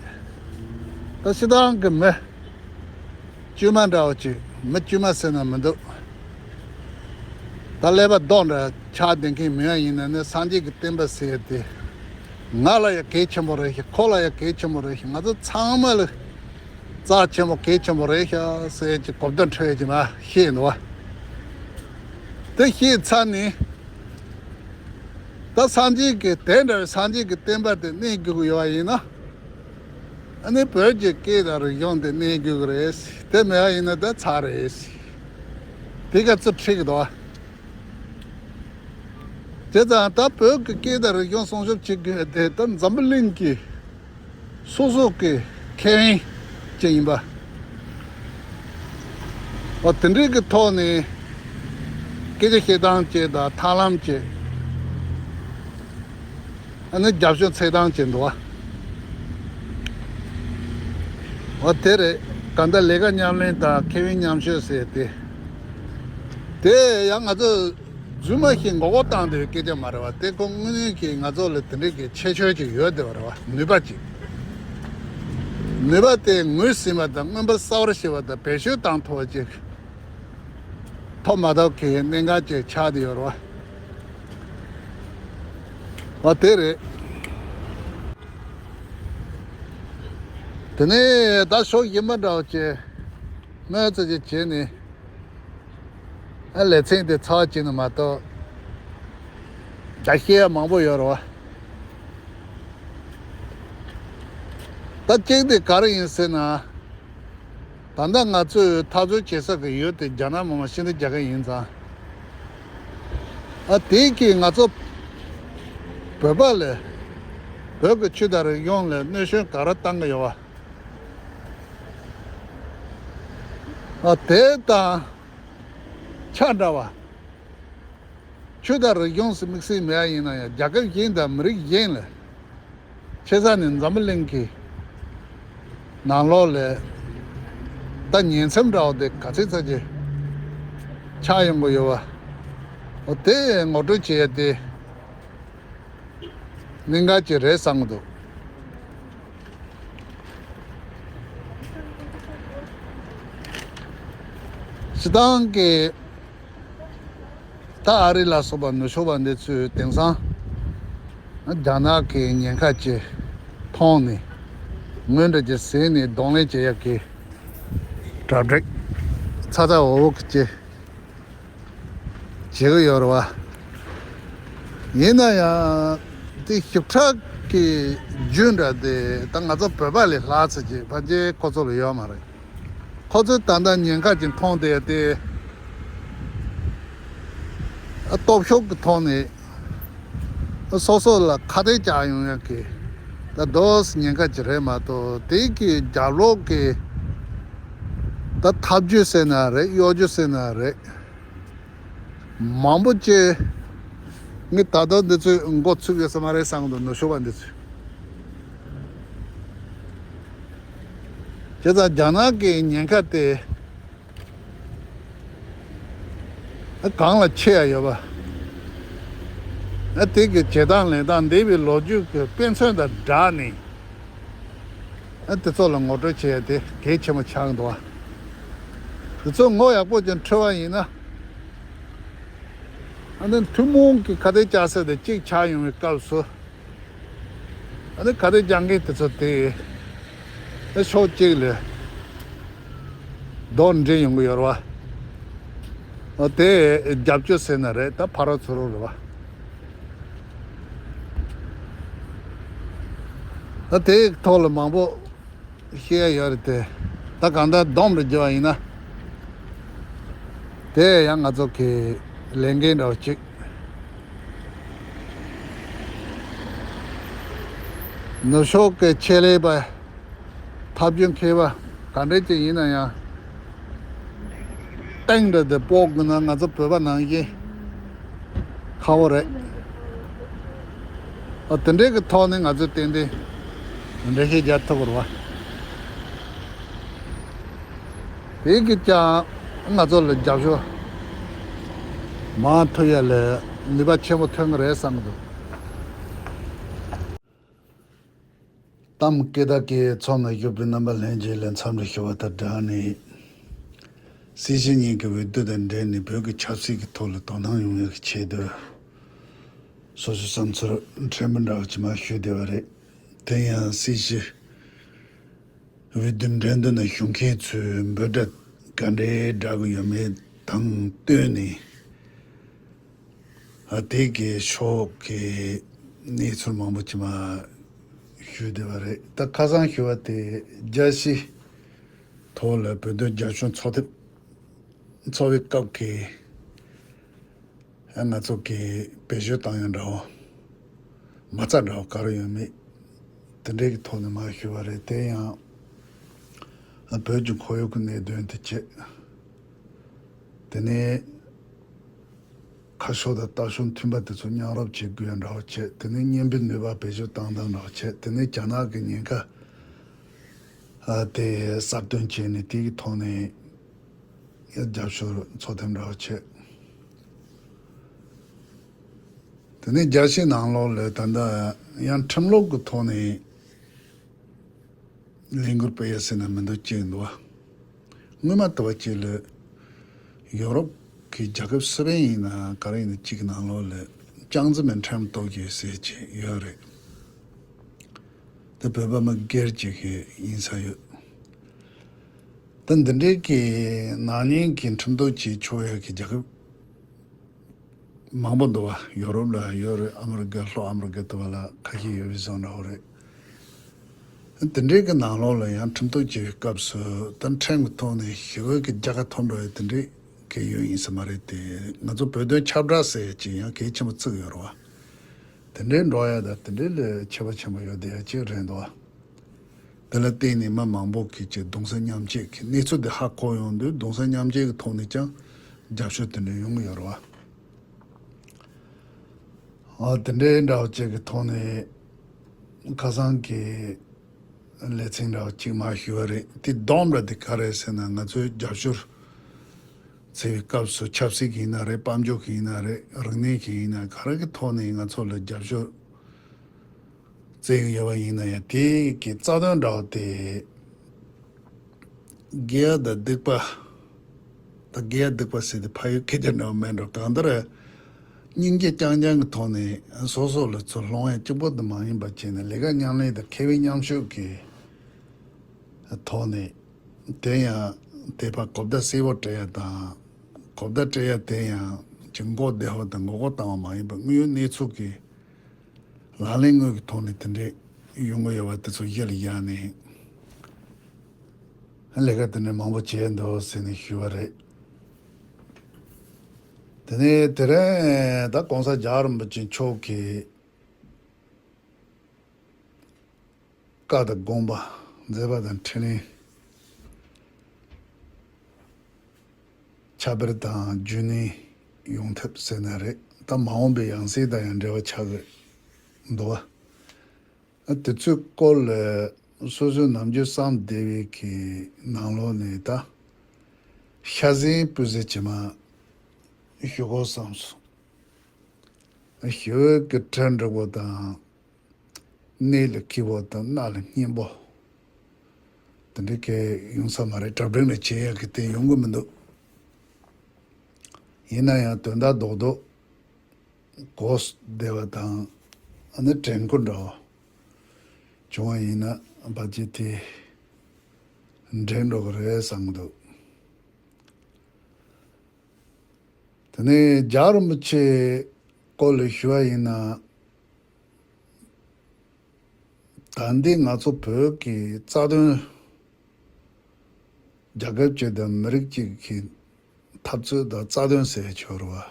ད་སྤྱིར་བཏང་གི་མི་དཀྱུས་མ་འདྲ་བོ་ཅིག་མི་དཀྱུས་མ་ཟེར་ན་མི་འདུག་ད་ཀླད་པ་རྡོག་འདྲ་ཆགས་བསྡད་མཁན་མི་ཡང་ཡིན་ན་ནི་སངས་རྒྱས་ཀྱི་བསྟན་པ་ཟེར་ཡ་དེ། ང་ལ་ཡང་གལ་ཆེན་པོ་རེད་ཤག་ཁོ་ལ་ཡང་གལ་ཆེན་པོ་རེད་ཤག་ང་ཚོ་ཚང་མ་ལ་རྩ་ཆེན་པོ་གལ་ཆེན་པོ་རེད་ཤག་ཟེར་གྱི་གོ་བརྡ་འཕྲོད་ཀྱི་མ་ཤེས་འདུག་བ། དེ་ཤེས་ཚར་ནས། ད་སངས་རྒྱས་ཀྱི་དེ་འདྲ་བའི་སངས་རྒྱས་ཀྱི་བསྟན་པ་དེ་གནས་དགོས་ཀྱི་ཡོད་པ་ཡིན་ན། ཨ་ནི་བོད་ཀྱི་སྐད་དང་རིག་གཞུང་དེ་གནས་དགོས་ཀྱི་རེད། དེ་མེད་པ་ཡིན་ན་ད་ཚར་རེད། དེ་ག་ཚོད་ཁྲིད་ཀྱི་འདུག་བ། བྱས་ཙང་ད་བོད་ཀྱི་སྐད་དང་རིག་གཞུང་སྲུང་སྐྱོབ་བྱེད་དགོས་དེ་ད་འཛམ་བུ་གླིང་གི་སོ་སོ་གི་ཁེ་ཕན་ཅན་ཡིན་པ། འོ་དེ་འདྲའི་གི་ཐོག་ནས་སྐད་ཆ་བཤད་སྟངས་བཅས་དང་ཐབས་ལམ་བཅས། ཨ་ནི་རྒྱབ་སྐྱོར་འཚོལ་སྟངས་བཅས་འདུག་བ། འོ་དེ་རེད། གང་ལྟར་ལས་ཀ་མཉམ་ལེན་དང་ཁེ་ཕན་མཉམ་སྤྱོད་ཟེར་ཏེ། དེ་ཡང་ང་ཚོ་རྫུན་མ་ཞིག་མགོ་སྐོར་བཏང་བསྡད་པའི་སྐད་ཆ་མ་རེད་བ། དེ་ཁོ་དངོས་གནས་ཀྱི་ང་ཚོ་ལ་དེ་འདྲའི་གི་ཁྱད་ཆོས་ཅིག་ཡོད་བསྡད་པ་རེད་བ། ནུས་པ་ཅིག་ནུས་པ་དེ་ངོས་ཟིན་པ་དང་མངོན་པར་གསལ་བར་ཤེས་པ་དང་བེད་སྤྱོད་བཏང་ཐུབ་པ་ཅིག་ཐོབ་མ་ཐུབ་ཀྱི་གནད་འགག་ཅིག་ཆགས་བསྡད་ཡོད་རེད་བ། འོ་དེ་རེད། དེ་ནས་ད་ཕྱོགས་གཞན་པ་འདྲ་བོ་ཅིག་སྨོན་ཚིག་ཅིག་བྱས་ནས། ཨ་ལེ་ཚན་དེ་ཚར་བ་བྱས་ནས་མ་གཏོགས་ད་བཤད་ཡ་མང་པོ་ཡོད་རེད་བ། ད་གཅིག་དེ་ག་རེ་ཡིན་ཟེར་ན། ད་ལྟ་ང་ཚོས་འཐབ་རྩོད་བྱེད་ས་གི་ཡུལ་དེ་རྒྱ་ནག་མི་དམངས་སྤྱི་མཐུན་རྒྱལ་ཁབ་ཡིན་ཙང་། ཨ་དེ་གིས་ང་ཚོ་བོད་པ་ལ་བོད་ཀྱི་ཆོས་དང་རིག་གཞུང་ལ་གནོད་སྐྱོན་ག་རེ་བཏང་གི་ཡོད་བ། ཨ་དེ་དང་། ཆ་འདྲ་བ། ཆོས་དང་རིག་གཞུང་སུ་དམིགས་བསལ་མེད་ཡ་ཡིན་ན་ཡང་རྒྱལ་ཁབ་གཞན་དང་མི་རིགས་གཞན་ལ། ཆེ་ས་ནས་འཛམ་བུ་གླིང་གི་ནང་ལོགས་ལ་ད་ཉེན་མཚམས་འདྲ་བ་དེ་ག་ཚོད་ཙམ་ཅིག་ཆགས་ཡོང་གི་ཡོད་བ། འོ་དེ་ངོ་སྤྲོད་བྱེད་ཡ་དེ། གནད་འགག་ཅིག་རེད་བསམ་གྱི་འདུག་སྤྱིར་བཏང་གི་ད་ཨ་རི་ལ་སོགས་པ་ནུབ་ཕྱོགས་པ་འདི་ཚོས་དེང་སང་རྒྱ་ནག་གི་ཉེན་ཁ་ཅིག་མཐོང་ནས་ངོས་འདྲ་ཅིག་ཟིན་ནས་གདོང་ལེན་བྱེད་ཡག་གི་གྲ་སྒྲིག་ཚ་ཚ་འུར་འུར་གྱིས་བྱེད་ཀྱི་ཡོད་རེད་བ། ཡིན་ན་ཡང་དེ་ཞིབ་ཕྲ་གི་རྒྱུ་འདྲ་དེ་ད་ང་ཚོ་བོད་པ་ལས་ལྷག་ཙམ་ཅིག་ཕལ་ཆེར་ཁོ་ཚོ་ལ་ཡོད་མ་རེད། ཁོ་ཚོས་ད་ལྟ་ཉེན་ཁ་ཅིག་མཐོང་བསྡད་དེ། སྟོབས་ཤུགས་ཀྱི་ཐོག་ནས་སོ་སོ་ལ་ཁ་གཏད་བཅག་ཡོང་ཡག་གི་ད་དོ་ཉེན་ཁ་ཅིག་རེད་མ་གཏོགས། དེ་གི་རྒྱབ་ལོགས་ཀྱི་ད་ཐབས་ཇུས་ཟེར་ན་རེད། གཡོ་ཇུས་ཟེར་ན་རེད། མང་པོ་ཅིག་ངས་ད་ལྟ་འདི་ཚོའི་མགོ་ཚུད་ཡོད་ས་མ་རེད་བསམ་གྱི་འདུག་ནུབ་ཕྱོགས་པ་འདི་ཚོས། བྱས་ཙང་རྒྱ་ནག་གི་ཉེན་ཁ་དེ་གང་ལ་ཆེ་ཡ་ཡོད་པ། དེ་གི་བྱེད་སྟངས་ལེན་སྟངས་འདས་པའི་ལོ་རྒྱུས་ཀྱི་དཔེ་མཚོན་དང་སྦྲགས་ནས། ཨ་དེ་ཚོ་ལ་ངོ་སྤྲོད་བྱས་ཏེ་གལ་ཆེན་པོ་ཆགས་འདུག་ཨ། དེ་ཚོ་ངོ་ཡག་པོ་ཅིག་འཕྲོད་པ་ཡིན་ན། ཨ་ནི་ཐུན་མོང་གི་ཁ་གཏད་བཅག་ས་དེ་གཅིག་ཆགས་ཡོང་བའི་སྐབས་སུ། ཨ་ནི་ཁ་གཏད་བཅག་མཁན་དེ་ཚོ་དེ་ཨ་ཕྱོགས་གཅིག་ལ་རྡོག་འདྲེན་ཡོང་གི་ཡོད་རེད་བ། ཨ་དེ་རྒྱབ་སྐྱོར་ཟེར་ན་རེད། ད་ཕ་རོལ་ཚུར་རོལ་རེད་བ། ད་དེའི་ཐོག་ལ་མང་པོ་བཤད་ཡ་ཡོད་རེད་དེ། ད་གང་ལྟར་སྡོམ་རེ་རྒྱག་པ་ཡིན་ན། དེ་ཡང་ང་ཚོ་གི་ལས་འགན་འདྲ་བོ་ཅིག་ནུབ་ཕྱོགས་ཀྱི་ཆེད་ལས་པ། ཐབས་ཇུས་མཁས་པ་ག་འདྲ་ཅིག་ཡིན་ན་ཡང་། སྟེང་འདྲ་དེ་སྤོག་དགོས་ན་ང་ཚོ་བོད་པ་ནང་བཞིན་ཁག་པོ་རེད། ཨ་དེ་འདྲའི་གི་ཐོག་ནས་ང་ཚོས་ཏན་ཏན་འགྲེལ་བཤད་རྒྱག་ཐུབ་དགོས་རེད་བ། དེ་གིས་ཀྱང་ང་ཚོ་ལ་རྒྱབ་སྐྱོར་མང་ཐུབ་ཡ་ལ་ནུས་པ་ཆེན་པོ་ཐོན་གི་རེད་བསམ་གི་འདུག་གཏམ་སྐད་བརྡ་སྐད་ཚོགས་ནང་བཞུགས་པའི་རྣམ་པ་ལྷན་རྒྱས་ལ་འཚམས་འདྲི་ཞུ་བ་དང་སྦྲགས་ནས། སྲིད་སྤྱི་གཉིས་ཀྱི་འོས་བསྡུ་དང་འབྲེལ་ནས་བོད་ཀྱི་ཆབ་སྲིད་ཀྱི་ཐོག་ལ་དོ་སྣང་ཡོང་ཡག་གི་ཆེད་དུ། སོ་སོའི་བསམ་ཚུལ་ཕྲན་བུ་འདྲ་བ་ཅིག་མར་ཞུས་བསྡད་པ་རེད། དེ་ཡང་སྲིད་སྤྱི་འོས་བསྡུ་འགྲན་བསྡུར་ནང་ཞུགས་མཁན་ཚོས་འབོད་སྒྲ་ག་འདྲའི་བསྒྲགས་ཀྱི་ཡོད་མེད་དང་བསྟུན་ནས། ཨ་དེ་གི་ཕྱོགས་ཀྱི་གནས་ཚུལ་མང་པོ་ཅིག་མར་ཞུས་བསྡད་པ་རེད། ད་ཁ་སང་ཞུས་པ་དེ་རྒྱལ་སྤྱིའི་ཐོག་ལ་བོད་དོན་རྒྱབ་སྐྱོར་ཚོགས་ཐེངས་ཚོགས་པའི་སྐབས་ཀྱི་ཨ་ང་ཚོ་གི་བེད་སྤྱོད་བཏང་ཡ་འདྲ་བོ། མ་རྩ་འདྲ་བོ་ག་རེ་ཡོད་མེད་དེ་འདྲའི་གི་ཐོག་ནས་མར་ཞུས་པ་རེད། དེ་ཡང་ཨ་བོད་ཀྱི་ཁོར་ཡུག་གི་གནད་དོན་དེ་བྱས། དེ་ནས་ཁ་ཕྱོགས་དང་ལྟ་ཕྱོགས་མཐུན་པ་དེ་ཚོ་མཉམ་རུབ་བྱེད་དགོས་ཡ་འདྲ་བོ་བྱས། དེ་ནས་མཉམ་འབྲེལ་ནུས་པ་བེད་སྤྱོད་བཏང་སྟངས་འདྲ་བོ་བྱས། དེ་ནས་རྒྱ་ནག་གི་ཉེན་ཁ་ཨ་དེ་གསར་གཏོད་བྱས་ནས་དེ་གི་ཐོག་ནས་རྒྱབ་སྐྱོར་ཚོགས་ཐེངས་འདྲ་བོ་བྱས། དེ་ནས་རྒྱལ་སྤྱིའི་ནང་ལོགས་ལ་ད་ལྟ་ཡང་ཁྲིམས་ལུགས་ཀྱི་ཐོག་ནས་ལས་འགུལ་སྤེལ་ཡ་ཟེར་ན་མི་འདུག་ཅེས་འདུག་བ། སྔོན་མ་ལྟ་བུ་ཅིག་ལ་ཡོ་རོབ་ཀྱི་རྒྱལ་ཁབ་སུ་བན་ཡིན་ན་ག་རེ་ཡིན་ན་གཅིག་གི་ནང་ལོགས་ལ་ཅང་ཙེ་མིན་ཁྲིམས་གཏོར་རྒྱུ་ཟེར་ཅིག་ཡོད་རེད། དེ་བོད་པ་མི་སྒེར་གཅིག་གི་ཡིན་ས་ཡོད། ད་འདི་འདྲའི་གི་ནག་ཉེས་ཀྱི་ཁྲིམས་གཏོར་བྱེད་ཆོག་ཡ་གི་རྒྱལ་ཁབ་མང་པོ་འདུག་བ། ཡོ་རོབ་ལ་ཡོད་རེད། ཨ་མི་རི་ཀ་ལྷོ་ཨ་མི་རི་ཀ་དེ་བ་ལ་ཁ་ཤས་ཡོད་པའི་བཟོ་འདྲ་བོ་རེད། དེ་འདྲའི་གི་ནང་ལོགས་ལ་ཡང་ཁྲིམས་གཏོར་བྱེད་པའི་སྐབས་སུ་ད་ཕྲན་གྱི་ཐོག་ནས་ཞི་བའི་གི་རྒྱལ་ཁ་ཐོབ་འགྲོ་ཡ་དེ་འདྲའི་གི་ཡོད་ཡིན་ས་མ་རེད་དེ། ང་ཚོ་བོད་དོན་ཁྱབ་བསྒྲགས་ཟེར་ཡ་ཅིག་ཡང་གལ་ཆེན་པོ་བརྩི་གི་ཡོད་རེད་བ། དེ་འདྲའི་འགྲོ་ཡ་དང་དེ་འདྲའི་ལས་ཁྱད་པར་ཆེན་པོ་ཡོད་བསྡད་ཡ་ཅིག་རེད་འདུག་བ། དེ་ལ་བརྟེན་ནས་མི་མང་པོ་གིས་ཀྱི་གདུང་སེམས་མཉམ་སྐྱེད་ཀྱི་གནས་ཚུལ་དེ་ཧ་གོ་ཡོང་དུས། གདུང་སེམས་མཉམ་སྐྱེད་ཀྱི་ཐོག་ནས་ཀྱང་ རྒྱབ་སྐྱོར་དེ་འདྲ་ཡོང་གི་ཡོད་རེད་བ། ཨ་དེ་འདྲའི་འདྲ་བ་ཅིག་གི་ཐོག་ནས་ཁ་སང་གི་ལེ་ཚན་འདྲ་བ་ཅིག་མར་ཞུས་པ་རེད། དེ་བསྡོམས་ར་དེ་ག་རེ་ཟེར་ན། ང་ཚོའི་རྒྱབ་སྐྱོར་བྱེད་པའི་སྐབས་སུ་ཆབ་སྲིད་ཀྱི་ཡིན་ན་རེད། དཔལ་འབྱོར་གྱི་ཡིན་ན་རེད། རིག་གནས་ཀྱི་ཡིན་ན་ག་རེ་གི་ཐོག་ནས་ང་ཚོ་ལ་རྒྱབ་སྐྱོར་བྱེད་ཀྱི་ཡོད་པ་ཡིན་ན་ཡང་། དེ་གི་རྩ་དོན་འདྲ་བ་དེ་དགེ་བ་དང་སྡིག་པ། ད་དགེ་བ་སྡིག་པ་ཟེར་དེ་ཕ་ཡུལ་སྐད་ཆ་འདྲ་བ་མེད་འགྲོ། གང་ལྟར་སྙིང་རྗེ་རྐྱང་རྐྱང་གི་ཐོག་ནས་སོ་སོ་ལ་ཚུར་སློང་ཡ་གཅིག་པོ་དེ་མ་ཡིན་པ་བྱས་ནས། ལས་ཀ་མཉམ་ལས་དང་ཁེ་ཕན་མཉམ་སྤྱོད་ཀྱི་ཐོག་ནས། དེ་ཡང་དེ་ཕར་གོ་བརྡ་གསལ་པོ་སྤྲད་ཡ་དང་། གོ་བརྡ་སྤྲད་ཡ་དེ་ཡང་ཅིག་མགོ་བདེ་བ་དང་མགོ་སྐོར་བཏང་བ་མ་ཡིན་པར། དངོས་ཡོད་གནས་ཚུལ་གྱི་ལག་ལེན་དངོས་ཀྱི་ཐོག་ནས་དེ་འདྲས་ཡོང་གི་ཡོད་པ་དེ་ཚོ་གཞི་ལ་བཞག་ནས། ལས་ཀ་དེ་འདྲ་མང་པོ་བྱས་འདུག་ཟེར་ནས་ཞུས་པ་རེད། དེ་ནས་དེ་རིང་ད་༸གོང་ས་༸རྒྱལ་བ་རིན་པོ་ཆེ་མཆོག་གི་བཀའ་དང་དགོངས་པ། མཛད་པ་དང་འཕྲིན་ལས། ཁྱབ་སྤེལ་དང་རྒྱུན་གནས་ཡོང་ཐབས་ཟེར་ན་རེད། ད་མ་འོངས་པའི་ཡང་སྲིད་དང་ཡང་འབྲེལ་བ་ཆགས་ཀྱི་འདུག་བ། དེ་ཚོའི་སྐོར་ལ་སོ་སོའི་ནམ་རྒྱུན་བསམ་བསྡད་པའི་གི་ནང་ལོགས་ནས། ད་ཤ་ཟན་སྤུས་ཟན་བྱེད་མ་ཞུ་དགོས་བསམ་སོང་། ཞི་བའི་གི་གྲལ་འགྲིག་པོ་དང་། གནད་ལ་འཁེལ་པོ་དང་། རྣ་ལ་སྙན་པོ། དེ་འདྲའི་གི་ཡོང་ས་མ་རེད། གྲ་སྒྲིག་ལ་བྱེད་ཡག་གི་དེ་ཡོང་གི་མི་འདུག་ཡིན་ན་ཡང་དོན་དག་རྡོག་རྡོག་གོ་བདེ་བ་དང་། ཨ་ནི་དྲན་སྐུལ་འདྲ་བོ་བྱུང་བ་ཡིན་ན། ཕལ་ཆེར་དེ་འགྲིག་འགྲོ་གི་རེད་བསམ་གི་འདུག་དེ་ནས་རྒྱལ་བ་རིན་པོ་ཆེའི་སྐོར་ལ་ཞུ་བ་ཡིན་ན། ད་འདི་ང་ཚོ་བོད་ཀྱི་རྩ་དོན། རྒྱལ་ཁབ་ཅིག་དང་མི་རིགས་ཅིག་གི་འཐབ་རྩོད་དང་རྩ་དོན་ཟེར་ཆོག་རེད་བ།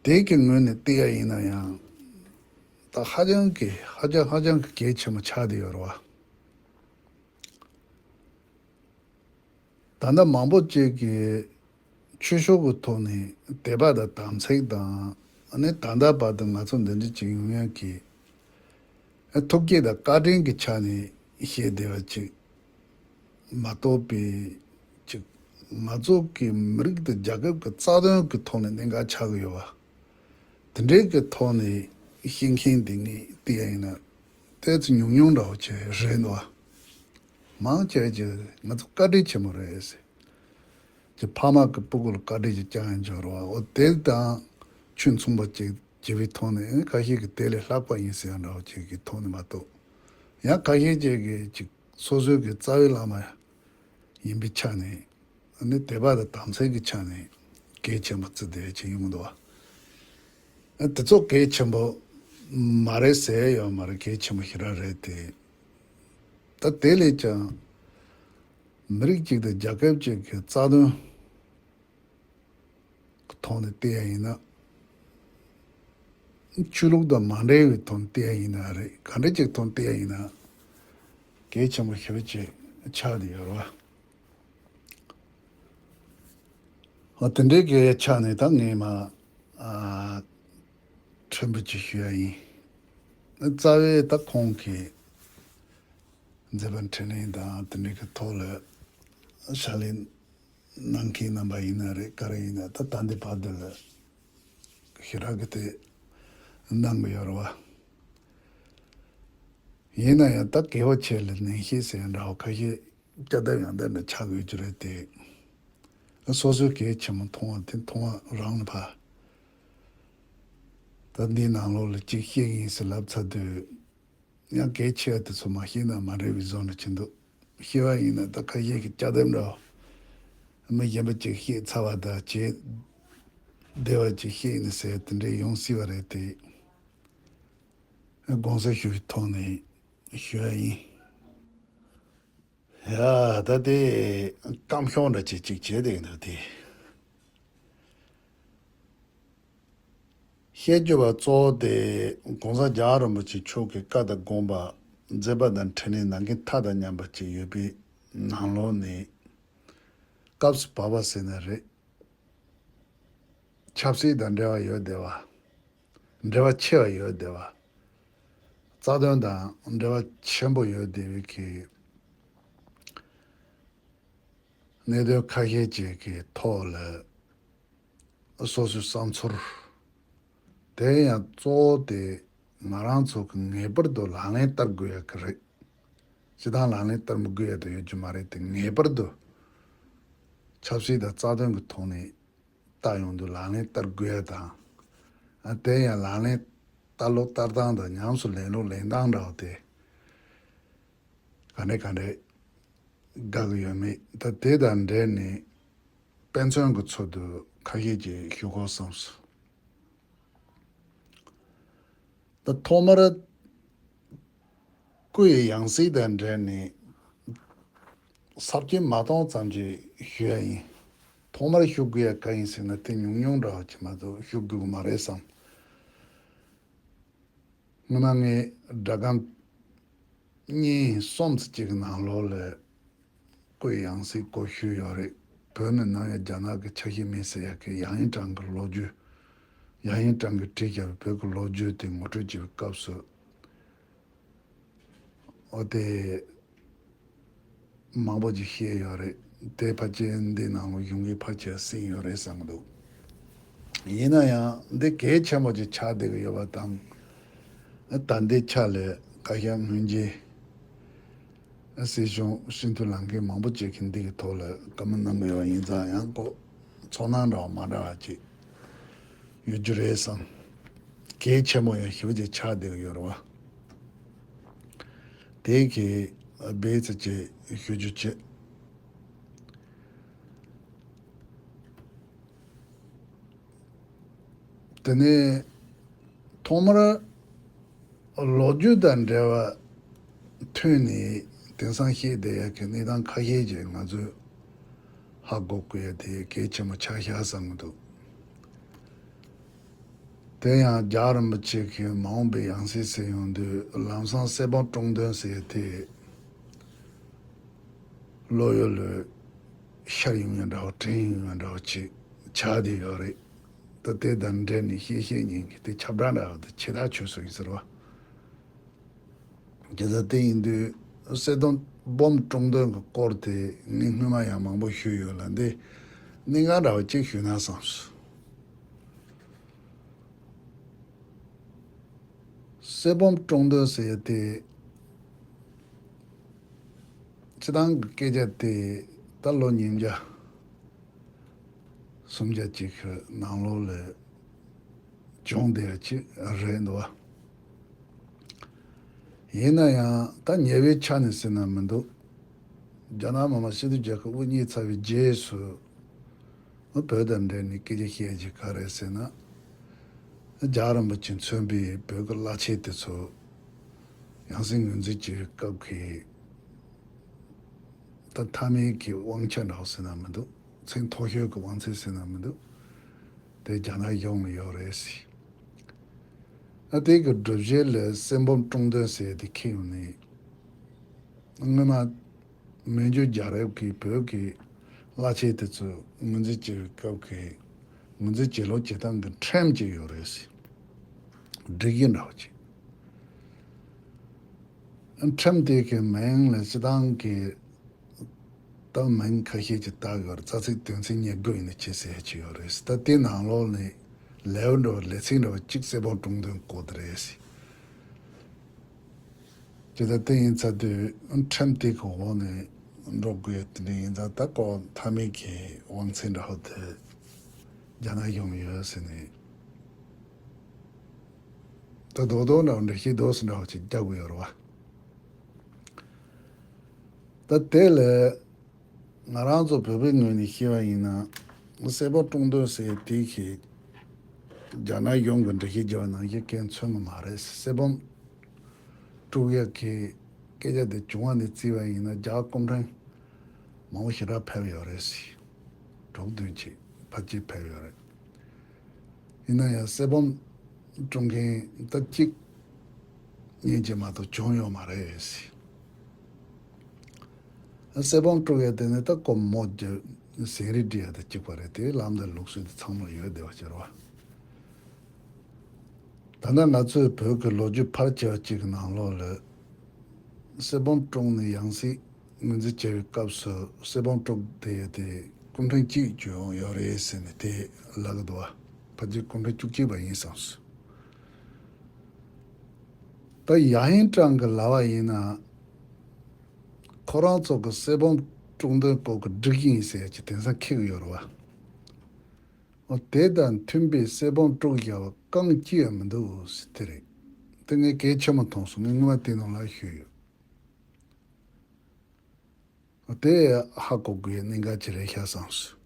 དེ་གི་ངོས་ནས་བལྟས་ཡ་ཡིན་ན་ཡང་། ད་ཧ་ཅང་གི་ཧ་ཅང་ཧ་ཅང་གི་གལ་ཆེན་པོ་ཆགས་བསྡད་ཡོད་རེད་བ། ད་ལྟ་མང་པོ་ཅིག་གིས་ཆོས་ཕྱོགས་ཀྱི་ཐོག་ནས་དད་པ་དང་དམ་ཚིག་དང་། ཨ་ནི་ད་ལྟ་བར་དུ་ང་ཚོ་འདི་འདྲ་ཅིག་ཡོང་ཡག་གི་ཐུགས་བསྐྱེད་དང་བཀའ་དྲིན་གྱི་ཆ་ནས་བཤད་བསྡད་པ་ཅིག་མ་གཏོགས་པའི་ཅིག་ང་ཚོ་གི་མི་རིགས་དང་རྒྱལ་ཁབ་ཀྱི་རྩ་དོན་གྱི་ཐོག་ནས་གནད་འགག་ཆགས་ཀྱི་ཡོད་པ། དེ་འདྲའི་གི་ཐོག་ནས་བཤད་མཁན་དེ་ངས་བལྟས་ཡ་ཡིན་ན། ཏོག་ཙམ་ཉུང་ཉུང་འདྲ་བོ་ཅིག་རེད་འདུག་བ། མང་ཆེ་ཅིག་ང་ཚོ་བཀའ་དྲིན་ཆེན་པོ་རེད་ཟེར། ཅིག་ཕ་མ་གི་སྤུ་གུ་ལ་བཀའ་དྲིན་ཅིག་བསྐྱང་ཡ་འབྱོར་བ། འོ་དེ་དང་ཆོས་མཚུངས་པ་ཅིག་བྱེད་པའི་ཐོག་ནས། ཁ་ཤས་ཀྱིས་དེ་ལས་ལྷག་པ་ཡིན་ཟེར་ཡ་འདྲ་བོ་ཅིག་གི་ཐོག་ནས་མ་གཏོགས། ཡང་ཁ་ཤས་ཅིག་གིས་ཅིག་སོ་སོའི་གི་རྩ་བའི་བླ་མ་ཡིན་པའི་ཆ་ནས། ཨ་ནི་དད་པ་དང་དམ་ཚིག་གི་ཆ་ནས་གལ་ཆེན་པོ་བརྩི་བསྡད་ཅིག་ཡོང་གི་འདུག་བ། ཨ་དེ་ཚོ་གལ་ཆེན་པོ་མ་རེད་ཟེར་ཡོད་མ་རེད། གལ་ཆེན་པོ་ཞེ་དྲག་རེད་དེ། ད་དེ་ལས་ཀྱང་མི་རིགས་གཅིག་དང་རྒྱལ་ཁབ་གཅིག་གི་རྩ་དོན་ཐོག་ནས་བལྟས་ཡ་ཡིན་ན། ཆོས་ལུགས་དང་མ་འབྲེལ་བའི་ཐོག་ནས་བལྟས་ཡ་ཡིན་ན་རེད། ག་འདྲ་ཅིག་ཐོག་ནས་བལྟས་ཡ་ཡིན་ན། གལ་ཆེན་པོ་ཞེ་པོ་ཅིག་ཆགས་བསྡད་ཡོད་རེད་བ། ཨ་དེ་འདྲའི་གི་ཆ་ནས་ད་ངས་མ་ཨ་ཕྲན་བུ་ཅིག་ཞུ་ཡ་ཡིན། རྩ་བའི་ད་ཁོང་གི་མཛད་པ་འཕྲིན་ལས་དང་དེ་འདྲའི་གི་ཐོག་ལ་ཕྱག་ལས་གནང་མཁན་རྣམ་པ་ཡིན་ན་རེད། ག་རེ་ཡིན་ན། ད་ད་ལྟའི་བར་དུ་ལ་ཞེ་དྲག་གི་དེ་གནང་གི་ཡོད་རེད་བ། ཡིན་ན་ཡང་ད་དགེ་བ་ཆེ་ལ་ནན་བཤད་ཟེར་འདྲ་བ་ཁ་ཤས་སྐྱ་ལྡབ་ཡང་ལྡབ་འདྲ་ཆགས་ཡོད་ཀྱི་རེད་དེ། སོ་སོའི་གལ་ཆེན་པོ་མཐོང་བ་དེ་མཐོང་བ་རང་ལ་ཕར། ད་འདིའི་ནང་ལོགས་ལ་གཅིག་བཤད་ཀྱི་ཡིན་ཟེར་ལབ་ཚར་དུས། ཡང་གལ་ཆེ་བ་དེ་ཚོ་མ་བཤད་ན་མ་འགྲིག་པའི་བཟོ་འདྲ་ཅིག་འདུག་བཤད་པ་ཡིན་ན་ད་ཁ་ཤས་ཀྱིས་སྐྱ་ལྡབ་འདྲ་བ། མི་གཞན་པ་ཅིག་བཤད་ཚར་བ་དང་བྱེད་བདེ་བ་ཅིག་བཤད་ནས་ཟེར་དེ་འདྲས་ཡོང་སྲིད་པ་རེད་དེ། དགོངས་སེལ་ཞུ་བའི་ཐོག་ནས་ཞུ་ཡ་ཡིན། ཡ་ད་དེ་སྐམ་ཤོང་འདྲ་ཅིག་ཅིག་བྱས་བསྡད་འདུག་དེ། བཤད་རྒྱུ་བ་གཙོ་བོ་དེ་༸གོང་ས་༸རྒྱལ་བ་རིན་པོ་ཆེ་མཆོག་གི་བཀའ་དང་དགོངས་པ། མཛད་པ་དང་འཕྲིན་ལས་ནང་གི་མཐའ་དང་མཉམ་པ་ཅིག་ཡོད་པའི་ནང་ལོགས་ནས། སྐབས་སུ་བབས་པ་ཟེར་ན་རེད། ཆབ་སྲིད་དང་འབྲེལ་བ་ཡོད་བསྡད་པ། འབྲེལ་བ་ཆེ་བ་ཡོད་བསྡད་པ། རྩ་དོན་དང་འབྲེལ་བ་ཆེན་པོ་ཡོད་བསྡད་པའི་གི་གནད་དོན་ཁ་ཤས་ཅིག་གི་ཐོག་ལ་སོ་སོའི་བསམ་ཚུལ། དེ་ཡང་གཙོ་བོ་དེ་ང་རང་ཚོ་གི་ངེས་པར་དུ་ལག་ལེན་བསྟར་དགོས་ཡ་གི་རེད། སྤྱིར་བཏང་ལག་ལེན་བསྟར་མི་དགོས་ཡ་དེ་ཡོད་རྒྱུ་མ་རེད་དེ། ངེས་པར་དུ་ཆབ་སྲིད་དང་རྩ་དོན་གྱི་ཐོག་ནས་ལྟ་ཡོང་དུས་ལག་ལེན་བསྟར་དགོས་ཡ་དང་། ཨ་དེ་ཡང་ལག་ལེན་བསྟར་ལུགས་བསྟར་སྟངས་དང་ཉམས་སུ་ལེན་ལུགས་ལེན་སྟངས་འདྲ་བ་དེ་ག་འདྲ་ག་འདྲ་དགའ་གི་ཡོད་མེད། ད་དེ་དང་འབྲེལ་ནས་དཔེ་མཚོན་གྱི་ཚུལ་དུ་ཁ་ཤས་ཅིག་ཞུ་དགོས་བསམས་སོང་། ད་ཐོག་མར་སྐུ་ཡི་ཡང་སྲིད་དང་འབྲེལ་ནས་ས་བཅད་མ་སྟོང་ཙམ་ཅིག་ཞུ་ཡ་ཡིན། ཐོག་མར་ཞུ་དགོས་ཡ་ག་ཡིན་ཟེར་ན་དེ་ཉུང་ཉུང་འདྲ་བ་ཅིག་མ་གཏོགས་ཞུ་དགོས་ཀྱི་མ་རེད་བསམ། སྔོན་མ་ངས་སྒྲ་སྒམ་གཉིས་གསུམ་ཙམ་ཅིག་གི་ནང་ལོགས་ལ་སྐུ་ཡི་ཡང་སྲིད་སྐོར་ཞུས་ཡོད་རེད། བོད་ནས་ནམ་ཡང་རྒྱ་ནག་གི་ཆ་ཤས་མེད་ཟེར་ཡག་གི་ཡང་ཡིན་ཀྲང་གི་ལོ་རྒྱུས། ཡང་ཡིན་ཀྲང་གིས་བྲིས་བཞག་པའི་བོད་ཀྱི་ལོ་རྒྱུས་དེ་ངོ་སྤྲོད་བྱེད་པའི་སྐབས་སུ། འོ་དེ་མང་པོ་ཅིག་བཤད་ཡོད་རེད། དེ་ཕལ་ཆེར་འདི་ནང་ལ་གཞུང་གི་ཕལ་ཆེར་ཟིན་ཡོད་རེད་བསམ་གྱི་འདུག། ཡིན་ན་ཡང་འདི་གལ་ཆེན་པོ་ཅིག་ཆགས་བསྡད་ཀྱི་ཡོད་པ་དང་། ད་ལྟའི་ཆ་ལ་བཀའ་ཤག་སྔོན་རྗེས་སྲིད་གཞུང་སྤྱི་འཐུས་ལངས་མཁན་མང་པོ་ཅིག་གིས་འདི་གི་ཐོག་ལ་བཀའ་མོལ་གནང་གི་ཡོད་ཡིན་ཙང་ཡང་ཁོ་ཚོར་སྣང་འདྲ་བ་མ་འདྲ་བ་ཅིག་ཡོད་རྒྱུ་རེད་བསམ། གལ་ཆེན་པོ་ཡང་ཞེ་པོ་ཅིག་ཆགས་བསྡད་ཀྱི་ཡོད་རེད་བ། དེ་གི་སྦས་ཚིག་ཅིག་ཞུ་རྒྱུ་བྱེད། དེ་ནས་ཐོག་མར་ལོ་རྒྱུས་དང་འབྲེལ་བ་ཐོན་ནས་དེང་སང་བཤད་བསྡད་ཡག་གི་གནས་སྟངས་ཁ་ཤས་ཅིག་ང་ཚོས་ཧ་གོ་དགོས་ཡ་དེ་གལ་ཆེན་པོ་ཆགས་ཤག་བསམ་གྱི་འདུག། དེ་ཡང་རྒྱལ་བ་རིན་པོ་ཆེ་གིས་མ་འོངས་པའི་ཡང་སྲིད་ཟེར་ཡོང་དུས་ལམ་སང་གསེར་སྦོམ་དཀྲུག་འདོན་ཟེར་ཡ་དེ་བློ་ཡུལ་ལ་ཤར་ཡོང་ཡ་འདྲ་བོ་དྲན་ཡོང་ཡ་འདྲ་བོ་ཅིག་ཆགས་བསྡད་ཡོད་རེད། ད་དེ་དང་འབྲེལ་ནས་བཤད་བཤད་ཉན་གི་དེ་ཁྱབ་བསྒྲགས་འདྲ་བ་དེ་ཆེ་ཐག་ཆོད་སོང་ཡིན་ཟེར་བ། དེ་ལྟར་དེ་ཡིན་དུས་གསེར་སྦོམ་དཀྲུག་འདོན་གྱི་སྐོར་དེ་ངས་སྔོན་མ་ཡང་མང་པོ་ཞུས་ཡོད་ལ། འདི་གནད་འགག་འདྲ་བ་གཅིག་ཞུས་ན་བསམས་སོང་། གསེར་སྦོམ་དཀྲུག་འདོན་ཟེར་ཡ་དེ་སྤྱིར་བཏང་གི་སྐད་ཆ་དེ་ད་ལོ་ཉིས་བརྒྱ་སུམ་བརྒྱ་ཅིག་གི་ནང་ལོགས་ལ་བྱུང་བསྡད་ཡ་ཅིག་རེད་འདུག་བ། ཡིན་ན་ཡང་ད་ཉེ་བའི་ཆ་ནས་ཟེར་ན་མི་འདུག། རྒྱ་ནག་མི་དམངས་སྤྱི་མཐུན་རྒྱལ་ཁབ་དབུ་བརྙེས་ཚར་བའི་རྗེས་སུ་བོད་དང་འབྲེལ་ནས་སྐད་ཆ་བཤད་རྒྱུ་ག་རེ་ཟེར་ན། རྒྱལ་བ་རིན་པོ་ཆེས་མཚོན་པའི་བོད་ཀྱི་བླ་ཆེན་དེ་ཚོ་ཡང་སྲིད་ངོས་འཛིན་བྱེད་པའི་སྐབས་ཀྱི་ད་མཐའ་མའི་གི་དབང་ཆ་འདྲ་བོ་ཟེར་ན་མི་འདུག། མཚན་མཐོ་ཤོས་ཀྱི་དབང་ཚད་ཟེར་ན་མི་འདུག། དེ་རྒྱ་ནག་གཞུང་ལ་ཡོད་རེད་ཟེར། ཨ་དེ་གི་སྒྲུབ་བྱེད་ལ་གསེར་སྦོམ་དཀྲུག་འདོན་ཟེར་དེ་ཁྱེར་ཡོང་ནས། སྔོན་མ་མན་ཇུ་རྒྱལ་རབས་ཀྱི་བོད་ཀྱི་བླ་ཆེན་དེ་ཚོ་ངོས་འཛིན་བྱེད་པའི་སྐབས་ཀྱི་ངོས་འཛིན་བྱེད་ལུགས་བྱེད་སྟངས་ཀྱི་ཁྲིམས་ཅིག་ཡོད་རེད་ཟེར། སྒྲིག་གཞི་འདྲ་བོ་ཅིག། ཁྲིམས་དེ་གི་མིང་ལ་སྤྱིར་བཏང་གི་ད་མིང་ཁ་ཤས་ཀྱིས་བཏགས་ཡོད་རེད། རྩ་ཚིག་དོན་ཚན་ཉེར་དགུ་ཡིན་ན་ཅི་ཟེར་ཡ་ཅིག་ཡོད་རེད། ད་དེ་ནང་ལོགས་ནས་ལེའུ་འདྲ་བ་ལེ་ཚན་འདྲ་བ་གཅིག་གསེར་སྦོམ་དཀྲུག་འདོན་སྐོར་དེ་རེད་ཟེར། ཇི་ལྟར་དེ་ཡིན་ཚར་དུས་ཁྲིམས་དེ་གི་འོག་ནས་འགྲོ་དགོས་དེ་འདྲ་ཡིན་ཙང་། ད་ཁོ་མཐའ་མའི་གི་དབང་ཚད་འདྲ་བོ་དེ་རྒྱ་ནག་གཞུང་ཡོད་ཟེར་ནས། ད་རྡོག་རྡོག་འདྲ་བོ་འགྲེལ་བཤད་རྡོག་སེ་འདྲ་བོ་ཅིག་རྒྱག་དགོས་ཡོད་རེད་བ། ད་དེ་ལས་ང་རང་ཚོ་བོད་པའི་ངོས་ནས་བཤད་པ་ཡིན་ན། གསེར་སྦོམ་དཀྲུག་འདོན་ཟེར་དེ་གི་རྒྱ་ནག་གཞུང་གི་འགྲེལ་བཤད་བརྒྱབ་པ་ནང་བཞིན་གང་མཚོན་གྱི་མ་རེད། གསེར་སྦོམ་དཀྲུག་ཡག་གི་སྐད་ཆ་དེ་བྱུང་བ་ནས་བརྩིས་པ་ཡིན་ན། རྒྱ་གར་སྐུ་ཕྲེང་མང་པོ་ཞེ་དྲག་ཕེབས་ཡོད་རེད་ཟེར། དྲུག་བདུན་ཅིག་ཕལ་ཆེར་ཕེབས་ཡོད་རེད། ཡིན་ན་ཡང་གསེར་སྦོམ་དཀྲུག་མཁན་ད་གཅིག་གཉིས་ཅིག་མ་གཏོགས་བྱུང་ཡོད་མ་རེད་ཟེར། གསེར་སྦོམ་དཀྲུག་ཡ་དེ་ནི་ད་ཁོ་མོ་རྒྱ་ ཟན་རིལ་སྒྲིག་ཡ་དང་གཅིག་པ་རེད། དེ་ལམ་དང་ལུགས་སྲོལ་དེ་ཚང་མ་ཡོད་བསྡད་པ་ཅིག་རེད་བ། ད་ལྟ་ང་ཚོའི་བོད་ཀྱི་ལོ་རྒྱུས་ཕལ་ཆེ་བ་གཅིག་གི་ནང་ལོགས་ལ། གསེར་བུམ་དཀྲོགས་ནས་ཡང་སྲིད་ངོས་འཛིན་བྱས་པའི་སྐབས་སུ་གསེར་བུམ་དཀྲོགས་བསྡད་ཡོད་དེ་སྐུ་ཕྲེང་གཅིག་བྱོན་ཡོད་རེད་ཟེར་ནས་དེ་ལབ་ཀྱི་འདུག་བ། ཕལ་ཆེར་སྐུ་ཕྲེང་བཅུ་གཅིག་པ་ཡིན་བསམས་སོང་། ད་ཡ་ཧན་ཀྲང་གི་ལབ་པ་ཡིན་ན། ཁོ་རང་ཚོ་གི་གསེར་བུམ་དཀྲོགས་འདོན་སྐོར་གྱི་སྒྲིག་གཞི་ཡིན་ཟེར་ཡ་ཅིག་དེང་སང་འཁྱེར་གྱི་ཡོད་རེད་བ། འོ་དེ་དང་མཐུན་པའི་གསེར་བུམ་དཀྲོགས་བཞག་པ་རྐང་གཅིག་ཡང་མི་འདུག་ཟེར་དེ་རེད། དེ་ངས་གལ་ཆེན་པོ་མཐོང་སོང་། ངས་སྔོན་མ་དེ་ནང་ལ་ཞུས་ཡོད། འོ་དེ་ཧ་གོ་དགོས་གནད་འགག་ཅིག་རེད་ཤག་བསམས་སོང་།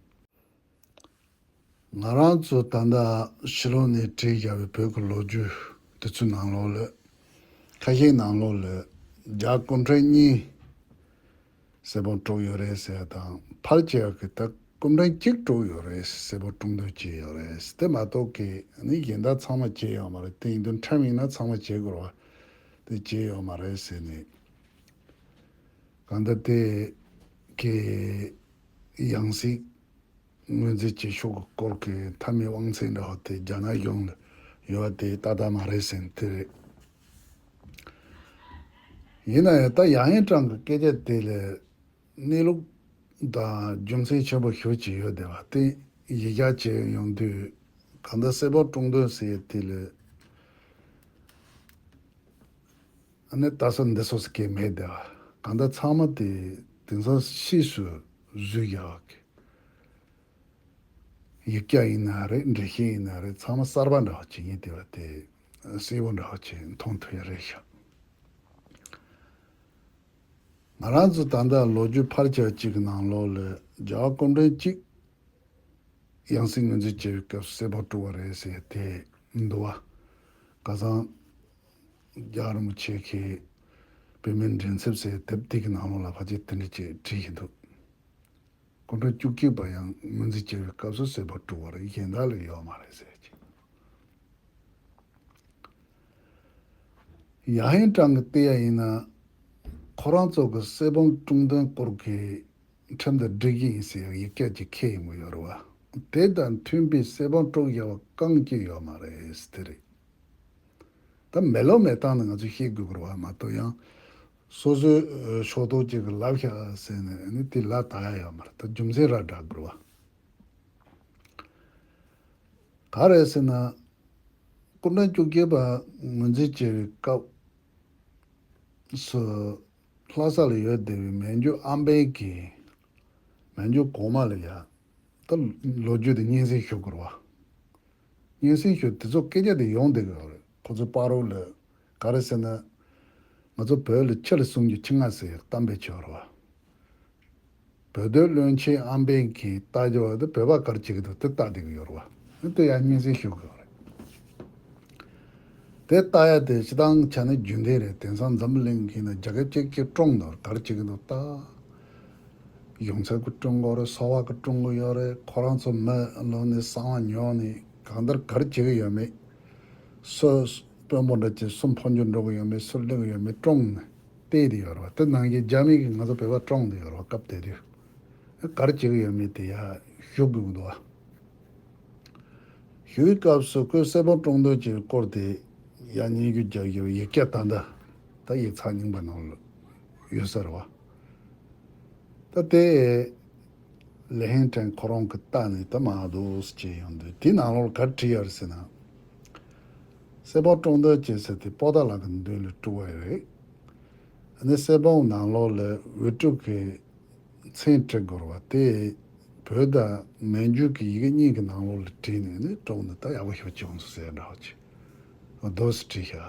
ང་རང་ཚོ་ད་ལྟ་ཕྱི་ལོགས་ནས་བྲིས་བཞག་པའི་བོད་ཀྱི་ལོ་རྒྱུས་དེ་ཚོའི་ནང་ལོགས་ལ། ཁ་ཤས་ནང་ལོགས་ལ་རྒྱ་སྐུ་ཕྲེང་གཉིས་གསེར་བུམ་དཀྲོགས་ཡོད་རེད་ཟེར་ཡ་དང་། ཕལ་ཆེ་བ་གིས་ད་སྐུ་ཕྲེང་གཅིག་དཀྲོགས་ཡོད་རེད། གསེར་བུམ་དཀྲོགས་འདོན་བྱས་ཡོད་རེད། དེ་མ་གཏོགས་ཀྱི་ནི་གཞན་དག་ཚང་མ་བྱས་ཡོད་མ་རེད། དེ་ཡིན་དུས་ཁྲིམས་ཡིན་ན་ཚང་མ་བྱེད་དགོས་རེད་བ། དེ་བྱས་ཡོད་མ་རེད་ཟེར་ནས། གང་ལྟར་དེ་གི་ཡང་སྲིད་ངོས་འཛིན་བྱེད་ཕྱོགས་ཀྱི་སྐོར་གྱི་མཐའ་མའི་དབང་ཚད་འདྲ་བ་དེ་རྒྱ་ནག་གཞུང་ལ་ཡོད་པ་དེ་ཏག་ཏག་མ་རེད་ཟེར་ནས་དེ་རེད། ཡིན་ན་ཡང་ད་ཡ་ཧན་ཀྲང་གི་སྐད་ཆ་དེ་ལ་གནས་ལུགས་དང་རྒྱུ་མཚན་ཆེན་པོ་ཞེ་པོ་ཅིག་ཡོད་བསྡད་པ་དེ་གཞི་བཞག་བྱས་ཡོང་དུས། གང་ལྟར་གསེར་བུམ་དཀྲོགས་འདོན་ཟེར་ཡས་དེ་ལ་ཨ་ནི་ད་སོ་འདི་སོ་ཟེར་མཁན་མེད་བསྡད་པ། གང་ལྟར་ཚང་མ་དེ་དེང་སང་ཕྱིས་སུ་བཟོས་བཞག་གི། ཡིག་བརྒྱ་ཡིན་ན་རེད། འགྲེལ་བཤད་ཡིན་ན་རེད། ཚང་མ་གསར་པ་འདྲ་བ་ཅིག་ཡིན་བསྡད་པ་དེ་གསལ་པོ་འདྲ་བ་ཅིག་མཐོང་ཐུབ་ཡ་རེད་ཤག་ང་རང་ཚོ་ད་ལྟ་ལོ་རྒྱུས་ཕལ་ཆེ་བ་གཅིག་གི་ནང་ལོགས་ལ་རྒྱལ་བ་སྐུ་ཕྲེང་གཅིག་ཡང་སྲིད་ངོས་འཛིན་བྱེད་པའི་སྐབས་སུ་གསེར་བུམ་དཀྲོགས་པ་རེད་ཟེར་དེ་འདུག་བ། ཁ་སང་རྒྱལ་བ་རིན་པོ་ཆེ་གིས་བོད་མིའི་མགྲིན་ཚབ་ཟེར་དེབ་དེ་གི་ནང་ལོགས་ལ་ཕལ་ཆེར་དེ་འདྲ་ཅིག་བྲིས་ཡིན་འདུག་སྐུ་ཕྲེང་བཅུ་གཅིག་པ་ཡང་ངོས་འཛིན་བྱེད་པའི་སྐབས་སུ་གསེར་བུམ་དཀྲོགས་པ་རེད། གཞན་དག་ལ་ཡོད་མ་རེད་ཟེར་གྱི། ཡ་ཧན་ཀྲང་གིས་བལྟས་ཡ་ཡིན་ན། ཁོ་རང་ཚོ་གི་གསེར་བུམ་དཀྲོགས་འདོན་སྐོར་གྱི་ཁྲིམས་དང་སྒྲིག་གཞི་ཡིན་ཟེར་ཡག་ཡིག་སྐད་ཅིག་འཁྱེར་ཡོང་གི་ཡོད་རེད་བ། དེ་དང་མཐུན་པའི་གསེར་བུམ་དཀྲོགས་བཞག་པ་རྐང་གཅིག་ཡོད་མ་རེད་ཟེར་དེ་རེད། ད་མེད་ལོ་མེད་སྟངས་ནི་ང་ཚོས་ཤེས་དགོས་ཀྱི་རེད་བ། མ་གཏོགས་ཡང་སོ་སོའི་ཨ་ཕྱོགས་གཏོགས་ཅིག་གིས་ལབ་ཤག་ཟེར་ནས་ནི་དེ་ལ་ལྟ་ཡ་ཡོད་མ་རེད། ད་རྒྱུ་མཚན་ར་འདྲ་དགོས་རེད་བ། ག་རེ་ཟེར་ན། སྐུ་ཕྲེང་བཅུ་བརྒྱད་པ་ངོས་འཛིན་བྱས་པའི་སྐབས་སུ་ལྷ་ས་ལ་ཡོད་བསྡད་པའི་མན་ཇུ་ཨམ་བན་གྱིས་མན་ཇུ་གོང་མ་ལ་ཡ། ད་ལོ་རྒྱུས་དེ་སྙན་སེང་ཞུ་དགོས་རེད་བ། སྙན་སེང་ཞུ་དེ་ཚོ་སྐད་ཆ་དེ་ཡོང་བསྡད་ཀྱི་ཡོད་རེད། ཁོ་ཚོ་བར་དུ་ལ། ག་རེ་ཟེར་ན། ང་ཚོ་བོད་ལ་ཆུ་ལ་སུན་རྒྱུ་ཆུ་རྔ་ཟེར་གཏམ་དཔེ་ཆོག་རེད་བ། བོད་སྡོད་བློན་ཆེན་ཨམ་བན་གྱིས་ལྟ་རྒྱུ་བ་དེ་བོད་པ་ག་རེ་བྱེད་ཀྱི་འདུག་དེ་ལྟ་བསྡད་ཀྱི་ཡོད་རེད་བ། དེ་ཡང་སྙན་སེང་ཞུ་གི་ཡོད་རེད། དེ་ལྟ་ཡ་དེ་སྤྱིར་བཏང་ཆ་ནས་རྒྱུན་ལྡན་རེད། དེང་སང་འཛམ་བུ་གླིང་གི་ནང་རྒྱ་སྐད་ཅིག་ཅིག་བཀྲོངས་འདུག་ག་རེ་བྱེད་ཀྱི་འདུག་ལྟ། ཡོང་འཚར་གྱི་བཀྲོངས་གི་རེད། གསོ་བ་གི་བཀྲོངས་གི་ཡོད་རེད། ཁོ་རང་ཚོ་མི་ལོག་ནས་གསང་བ་ཉོས་ནས་གང་ལྟར་ག་རེ་བྱེད་ཀྱི་ཡོད་མེད། སུ་དཔོན་པོ་འདྲ་ཅིག་སུ་འཕོ་འགྱུར་འགྲོ་གི་ཡོད་མེད། སུ་སླེབས་ཀྱི་ཡོད་མེད་བཀྲོངས་ནས་བལྟས་བསྡད་ཡོད་རེད་བ། དེ་ནང་བཞིན་རྒྱ་མི་གིས་ང་ཚོ་བོད་པ་བཀྲོངས་བསྡད་ཡོད་རེད་བ། སྐབས་དེ་དུས། ག་རེ་བྱེད་ཀྱི་ཡོད་མེད་དེ་ཡ་ཞུ་དགོས་ཀྱི་འདུག་བ། ཞུ་བའི་སྐབས་སུ་ཁོས་གསེར་བུམ་དཀྲོགས་འདོན་བྱེད་པའི་སྐོར་དེ་ཡ་སྙན་ཞུ་རྒྱག་ཡོད་ཡིག་སྐད་ད་ལྟ་ད་ཡིག་ཚགས་རྙིང་པ་ནང་ལ་ཡོད་ས་རེད་བ། ད་དེ་ལེ་ཧན་ཀྲན་ཁོ་རང་གིས་བལྟས་ནས་ད་མ་འདུག་ཅེས་ཡོང་དུས། དེའི་ནང་ལོགས་ལ་ག་རེ་བྲིས་ཡོད་རེད་ཟེར་ན། གསེར་བུམ་དཀྲོགས་འདོན་བྱེད་ས་དེ་པོ་ཏཱ་ལ་གི་མདུན་ལ་དཀྲོགས་པ་རེད། ཨ་ནི་གསེར་བུམ་ནང་ལོགས་ལ་འོས་སྒྲུབ་ཀྱི་མཚན་བྲི་དགོས་རེད་བ། དེ་བོད་དང་མན་ཇུ་གི་ཡི་གེ་གཉིས་ཀྱི་ནང་ལོགས་ལ་བྲིས་ནས་ནི་དཀྲོགས་ནས་ད་ཡག་པོ་ཞེ་པོ་ཅིག་ཡོང་ཐུབ་ཟེར་འདྲ་བ་ཅིག་རྡོ་སི་བྲིས་ཤག་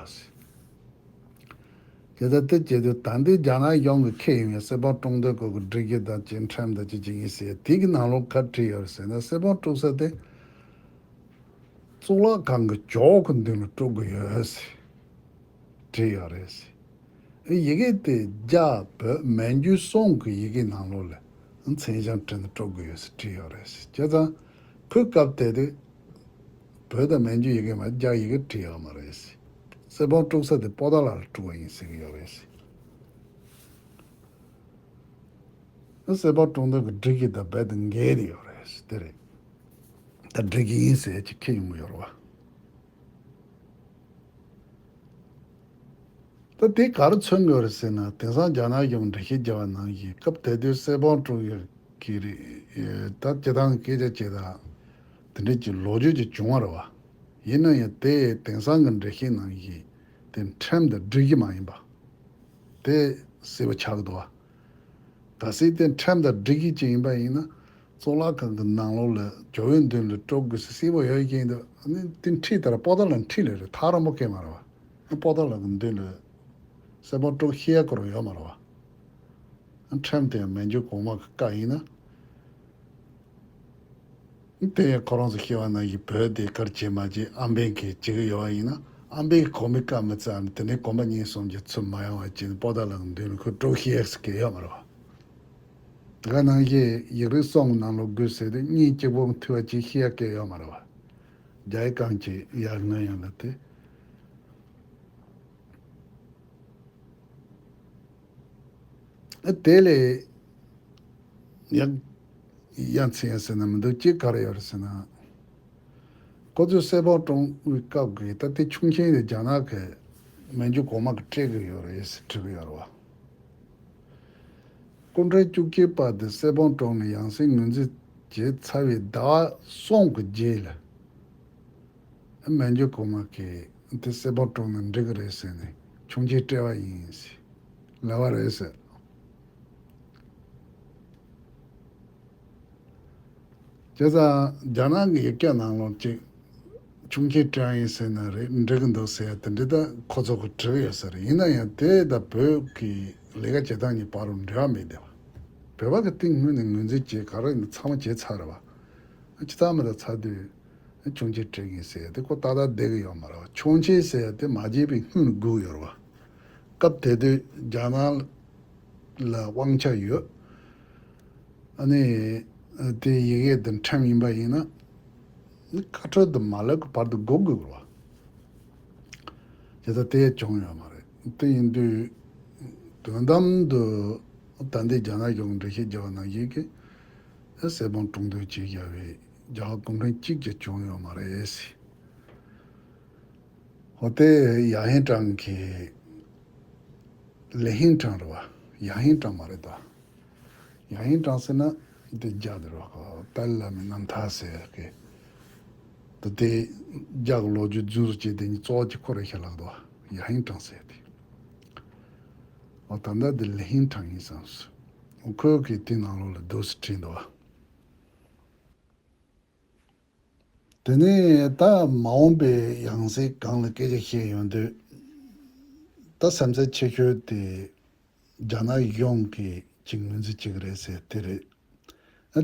ཟེར། དེ་ལྟར་དེ་བྱེད་དུས་ད་ལྟའི་རྒྱ་ནག་གཞུང་གིས་འཁྱེར་ཡོང་བའི་གསེར་བུམ་དཀྲོགས་འདོན་སྐོར་གྱི་སྒྲིག་གཞི་དང་ཅིག་ཁྲིམས་དང་ཅིག་ཅིག་ཡིན་ཟེར། དེ་གི་ནང་ལོགས་ག་རེ་བྲིས་ཡོད་རེད་ཟེར་ན། གསེར་བུམ་དཀྲོགས་ས་དེ་གཙུག་ལག་ཁང་གི་ཇོ་བོ་གི་མདུན་ལ་དཀྲོག་གི་ཡོད་ཟེར་བྲིས་ཡོད་རེད་ཟེར། ཨེ་ཡི་གེ་དེ་རྒྱ་བོད་མན་ཇུ་གསུམ་གྱི་ཡི་གེ་ནང་ལོགས་ལ་མཚན་བྱང་བྲིས་ནས་དཀྲོག་གི་ཡོད་ཟེར་བྲིས་ཡོད་རེད་ཟེར། བྱས་ཙང་ཁོའི་སྐབས་དེ་དུས་བོད་དང་མན་ཇུ་ཡི་གེ་མ་རྒྱ་ཡི་གེ་བྲིས་ཡོད་མ་རེད་ཟེར། གསེར་བུམ་དཀྲོགས་ས་དེ་པོ་ཏཱ་ལ་ལ་དཀྲོགས་པ་ཡིན་ཟེར་གྱི་ཡོད་རེད་ཟེར། གསེར་སྦང་དཀྲོལ་འདོན་གྱི་སྒྲིག་གཞི་དང་རྦད་དེ་འགལ་ཡོད་རེད། དེ་རེད། ད་སྒྲིག་གཞི་ཡིན་ཟེར་གྱི་ཁྱེར་ཡོང་གི་ཡོད་རེད་བ། ད་དེ་ག་རེ་མཚོན་དགོས་རེད་ཟེར་ན། དེང་སང་རྒྱ་ནག་གཞུང་འགྲེལ་བཤད་བརྒྱབ་པ་ནང་བཞིན་སྐབས་དེ་དུས་གསེར་སྦང་དཀྲོལ་ཡག་གི་རེད། ད་སྤྱིར་བཏང་སྐད་ཆ་བྱེད་དང་། དེ་འདྲ་གྱི་ལོ་རྒྱུས་ཅིག་བྱུང་བ་རེད་བ། ཡིན་ན་ཡང་དེ་དེང་སང་གི་འགྲེལ་བཤད་ནང་བཞིན་དེ་ཁྲིམས་དང་སྒྲིག་གཞི་མ་ཡིན་པ། དེ་གསལ་པོ་ཆགས་འདུག་བ། གལ་སྲིད་དེ་ཁྲིམས་དང་སྒྲིག་གཞི་ཅིག་ཡིན་པ་ཡིན་ན། གཙུག་ལག་ཁང་གི་ནང་ལོགས་ལ་ཇོ་བོའི་མདུན་ལ་དཀྲོལ་དགོས་ཟེར་གསལ་པོ་ཡོད་ཀྱི་འདུག་ཨ་ནི་དེ་འཁྲིས་ལྟར་པོ་ཏཱ་ལ་འཁྲིས་ལ་རེད། ཐག་རིང་པོ་སྐད་མ་རེད་བ། པོ་ཏཱ་ལ་གི་མདུན་ལ་གསེར་སྦང་དཀྲོལ་ཤེས་ཡ་ཁོ་རང་ཡོད་མ་རེད་བ། ཁྲིམས་དེ་མན་ཇུ་གོང་མ་གི་བཀའ་ཡིན་ན། དེ་ཡང་ཁོ་རང་ཚོ་ཤེས་པ་ནང་བཞིན་བོད་དེ་གར་བྱེད་མ་བྱེད་ཨམ་བན་གྱིས་བྱེད་ཀྱི་ཡོད་པ་ཡིན་ན། ཨམ་བན་གྱིས་གོང་མའི་བཀའ་མི་བརྩི་བ་ནི་དེ་ནས་གོམ་པ་གཉིས་གསུམ་གྱི་ཚུར་མ་ཡོང་བ་བྱས་ནས་པོ་ཏཱ་ལ་གི་མདུན་ལ་ཁོས་དཀྲོལ་ཤེས་ཡག་གི་ཡོད་མ་རེད་བ། དེ་ག་ནང་བཞིན་ཡིག་རིགས་གསུམ་གྱི་ནང་ལོགས་དགོས་ཟེར་དུས་གཉིས་གཅིག་པོ་མཐུད་པ་ཅིག་ཤེས་ཡག་གི་ཡོད་མ་རེད་བ། རྒྱ་ཡིག་གང་ཅི་ཡར་ངོས་ཡོང་ལ་དེ། ཨ་དེ་ལས་ཡང་ཡ་མཚན་ཡང་ཟེར་ན་མི་འདུག་ཅིག་ག་རེ་ཡོད་རེད་ཟེར་ན། ཁོ་ཚོས་གསེར་སྦང་དཀྲོལ་བའི་སྐབས་ཀྱི་ད་ལྟའི་ཆུང་ཆེན་དེ་རྒྱ་ནག་གི་མན་ཇུ་གོང་མ་གིས་སྤྲད་ཀྱི་ཡོད་རེད་ཟེར་བྲིས་ཀྱི་ཡོད་རེད་བ། སྐུ་ཕྲེང་བཅུ་གཅིག་པ་དེ་གསེར་སྦང་དཀྲོལ་ནས་ཡང་སེ་ངོས་འཛིན་བྱས་ཚར་བའི་ཟླ་བ་གསུམ་གྱི་རྗེས་ལ། མན་ཇུ་གོང་མ་གིས་དེ་གསེར་སྦང་དཀྲོལ་ན་འགྲིག་གི་རེད་ཟེར་ནས་ཆུང་ཆེན་སྤྲད་པ་ཡིན་ཟེར་ལབ་པ་རེད་ཟེར། བྱས་ཙང་རྒྱ་ནག་གི་ཡིག་ཆ་ནང་ལོགས་ཅིག་ཆུང་ཆེན་སྤྲད་པ་ཡིན་ཟེར་ན་རེད། འགྲིག་གི་འདུག་ཟེར་ཡ་དེ་འདྲ་ད་ཁོ་ཚོ་གིས་བྲིས་ཡོད་ས་རེད། ཡིན་ན་ཡང་དེ་ད་བོད་ཀྱི་ལས་ཀ་བྱེད་སྟངས་གཉིས་བར་རུ་འབྲེལ་བ་མེད་བསྡད་པ། བོད་པ་གིས་དེ་སྔོན་ནས་ངོས་འཛིན་བྱས་ག་རེ་ཡིན་ན་ཚང་མ་བྱས་ཚར་རེད་བ། ཇི་ལྟར་མི་ལྟར་ཚར་དུས་ཆུང་ཆེན་སྤྲད་ཀྱི་ཡིན་ཟེར་ཡ་དེ་ཁོ་ཏག་ཏག་བསྡད་ཀྱི་ཡོད་མ་རེད་བ། ཆུང་ཆེན་ཟེར་ཡ་དེ་མ་བརྗེད་པའི་སྔོན་ནས་སྒུག་ཡོད་རེད་བ། སྐབས་དེ་དུས་རྒྱ་ནག་ལ་དབང་ཆ་ཡོད། ཨ་ནི་དེ་ཡི་གེ་དེ་ཁྲིམས་ཡིན་པ་ཡིན་ན་ནི་བཀའ་འཁྲོལ་དུ་མ་ལེགས་པར་དུ་སྒུག་དགོས་རེད་བ། དེ་ལྟར་དེ་བྱུང་ཡོད་མ་རེད། དེ་ཡིན་དུས་དོན་དམ་དུ་ད་ལྟའི་རྒྱ་ནག་གཞུང་འགྲེལ་བཤད་བརྒྱབ་པ་ནང་བཞིན་གྱི་གསེར་སྦང་དཀྲོལ་འདོན་བྱེད་བཞག་པའི་རྒྱ་གར་གུང་ཁྲན་གཅིག་ཀྱང་བྱུང་ཡོད་མ་རེད། འོ་དེ་ཡ་ཧིན་ཀྲང་གི་ལི་ཧིན་ཀྲང་རེད་བ། ཡ་ཧིན་ཀྲང་མ་རེད་ད། ཡ་ཧིན་ཀྲང་ཟེར་ན་འདི་རྒྱ་དེ་རེད་བ། ཏཱ་ལའི་བླ་མའི་རྣམ་ཐར་ཟེར་གི། ད་དེ་རྒྱ་གི་ལོ་རྒྱུས་རྫུན་བཟོ་བྱས་དེ་གཉིས་གཙོ་བོ་གཅིག་ཁོ་རེད་ཤག་ལབ་འདུག་བ། ཡ་ཧིན་ཀྲང་ཟེར་དེ། འོ་ད་ལྟ་འདི་ལི་ཧིན་ཀྲང་ཡིན་བསམས་སོང་། ཁོས་གི་དེ་ནང་ལོགས་ལ་འདུག་སེ་བྲིས་འདུག་བ། དེ་ནས་ད་མ་འོངས་པའི་ཡང་སྲིད་སྒང་ལ་སྐད་ཆ་བཤད་ཡོང་དུས། ད་སེམས་འཚབ་ཆེ་ཤོས་དེ་རྒྱ་ནག་གཞུང་གིས་ཅིག་ངོས་འཛིན་བྱེད་ཀྱི་རེད་ཟེར་དེ་རེད།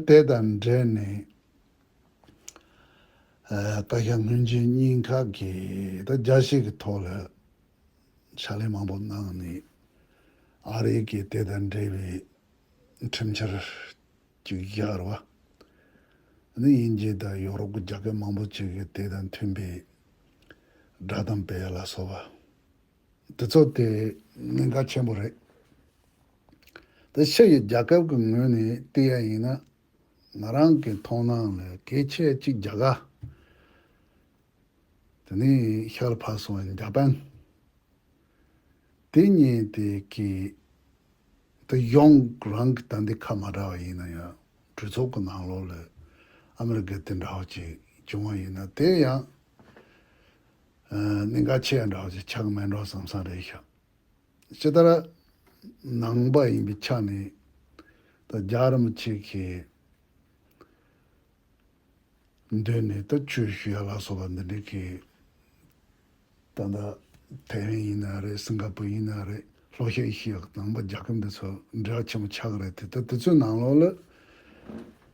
དེ་དང་འབྲེལ་ནས་བཀའ་ཤག་སྔོན་རྗེས་གཉིས་ཀ་གིས་ད་རྒྱལ་སྤྱི་གི་ཐོག་ལ་ཕྱག་ལས་མང་པོ་གནང་ནས་ཨ་རི་གིས་དེ་དང་འབྲེལ་བའི་ཁྲིམས་འཆར་ཅིག་བཞག་རེད་བ། ཨ་ནི་དབྱིན་ཇི་དང་ཡོ་རོབ་ཀྱི་རྒྱལ་ཁབ་མང་པོ་ཅིག་གིས་དེ་དང་མཐུན་པའི་བསྒྲགས་གཏམ་སྤེལ་ཡ་ལ་སོགས་པ། དེ་ཚོ་དེ་གནད་འགག་ཆེན་པོ་རེད། དེ་ཕྱི་ཡི་རྒྱལ་ཁབ་ཀྱི་ངོས་ནས་བལྟས་ཡ་ཡིན་ན། ང་རང་གི་མཐོང་སྣང་ལ་གལ་ཆེ་གཅིག་རྒྱ་གར། དེ་ནས་ཤར་ཕར་སོང་བའི་ཇ་པན། དེ་གཉིས་དེ་གི་དེ་གཞུང་རང་གི་ད་འདི་ཁ་མ་བྲལ་བ་ཡིན་ན་ཡང་གྲོས་ཚོགས་ཀྱི་ནང་ལོགས་ལ་ཨ་མི་རི་ཀ་དེ་འདྲ་བ་ཅིག་བྱུང་བ་ཡིན་ན་དེ་ཡང་གནད་འགག་ཆེ་འདྲ་བ་ཅིག་ཆགས་མེད་འགྲོ་བསམ་བསམ་རེད་ཤག་ཇི་ལྟར་ནང་པ་ཡིན་པའི་ཆ་ནས་ད་རྒྱལ་བ་རིན་པོ་ཆེ་གི་མདུན་ནས་ད་ཆོས་ཞུ་ཡ་ལ་སོགས་པ་འདི་འདྲའི་གི་ད་ལྟ་ཐའེ་ཝན་ཡིན་ན་རེད། སིང་ག་པུར་ཡིན་ན་རེད། ལྷོ་ཤར་ཨེ་ཤི་ཡ་ནང་པ་རྒྱལ་ཁབ་འདི་ཚོ་འབྲེལ་བ་ཆེན་པོ་ཆགས་ཀྱི་རེད་དེ། ད་དེ་ཚོའི་ནང་ལོགས་ལ་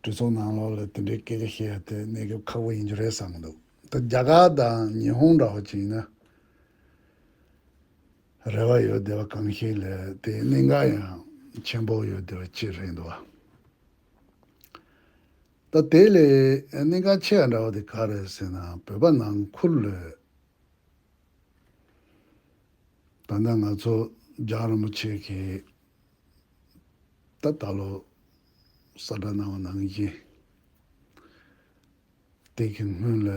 གྲོས་ཚོགས་ནང་ལོགས་ལ་དེ་འདྲའི་སྐད་ཆ་བཤད་ཡ་དེ་གནས་སྐབས་ཁག་པོ་ཡིན་རྒྱུ་རེད་བསམ་གྱི་འདུག་ད་རྒྱ་གར་དང་ཉི་ཧོང་འདྲ་བོ་ཅིག་ཡིན་ན་རེ་བ་ཡོད་བསྡད་པ་གང་ཞིག་ལས་དེ་གནད་འགག་ཡང་ཆེན་པོ་ཡོད་བསྡད་པ་ཅིག་རེད་འདུག་བ། ད་དེ་ལས་གནད་འགག་ཆེ་བ་འདྲ་བ་དེ་ག་རེད་ཟེར་ན། བོད་པ་ནང་ཁུལ་ལ་ད་ལྟ་ང་ཚོ་རྒྱལ་བ་རིན་པོ་ཆེ་གིས་ད་ད་ལོ་ གསལ་བསྒྲགས་གནང་བ་ནང་བཞིན། དེ་གི་སྔོན་ལ་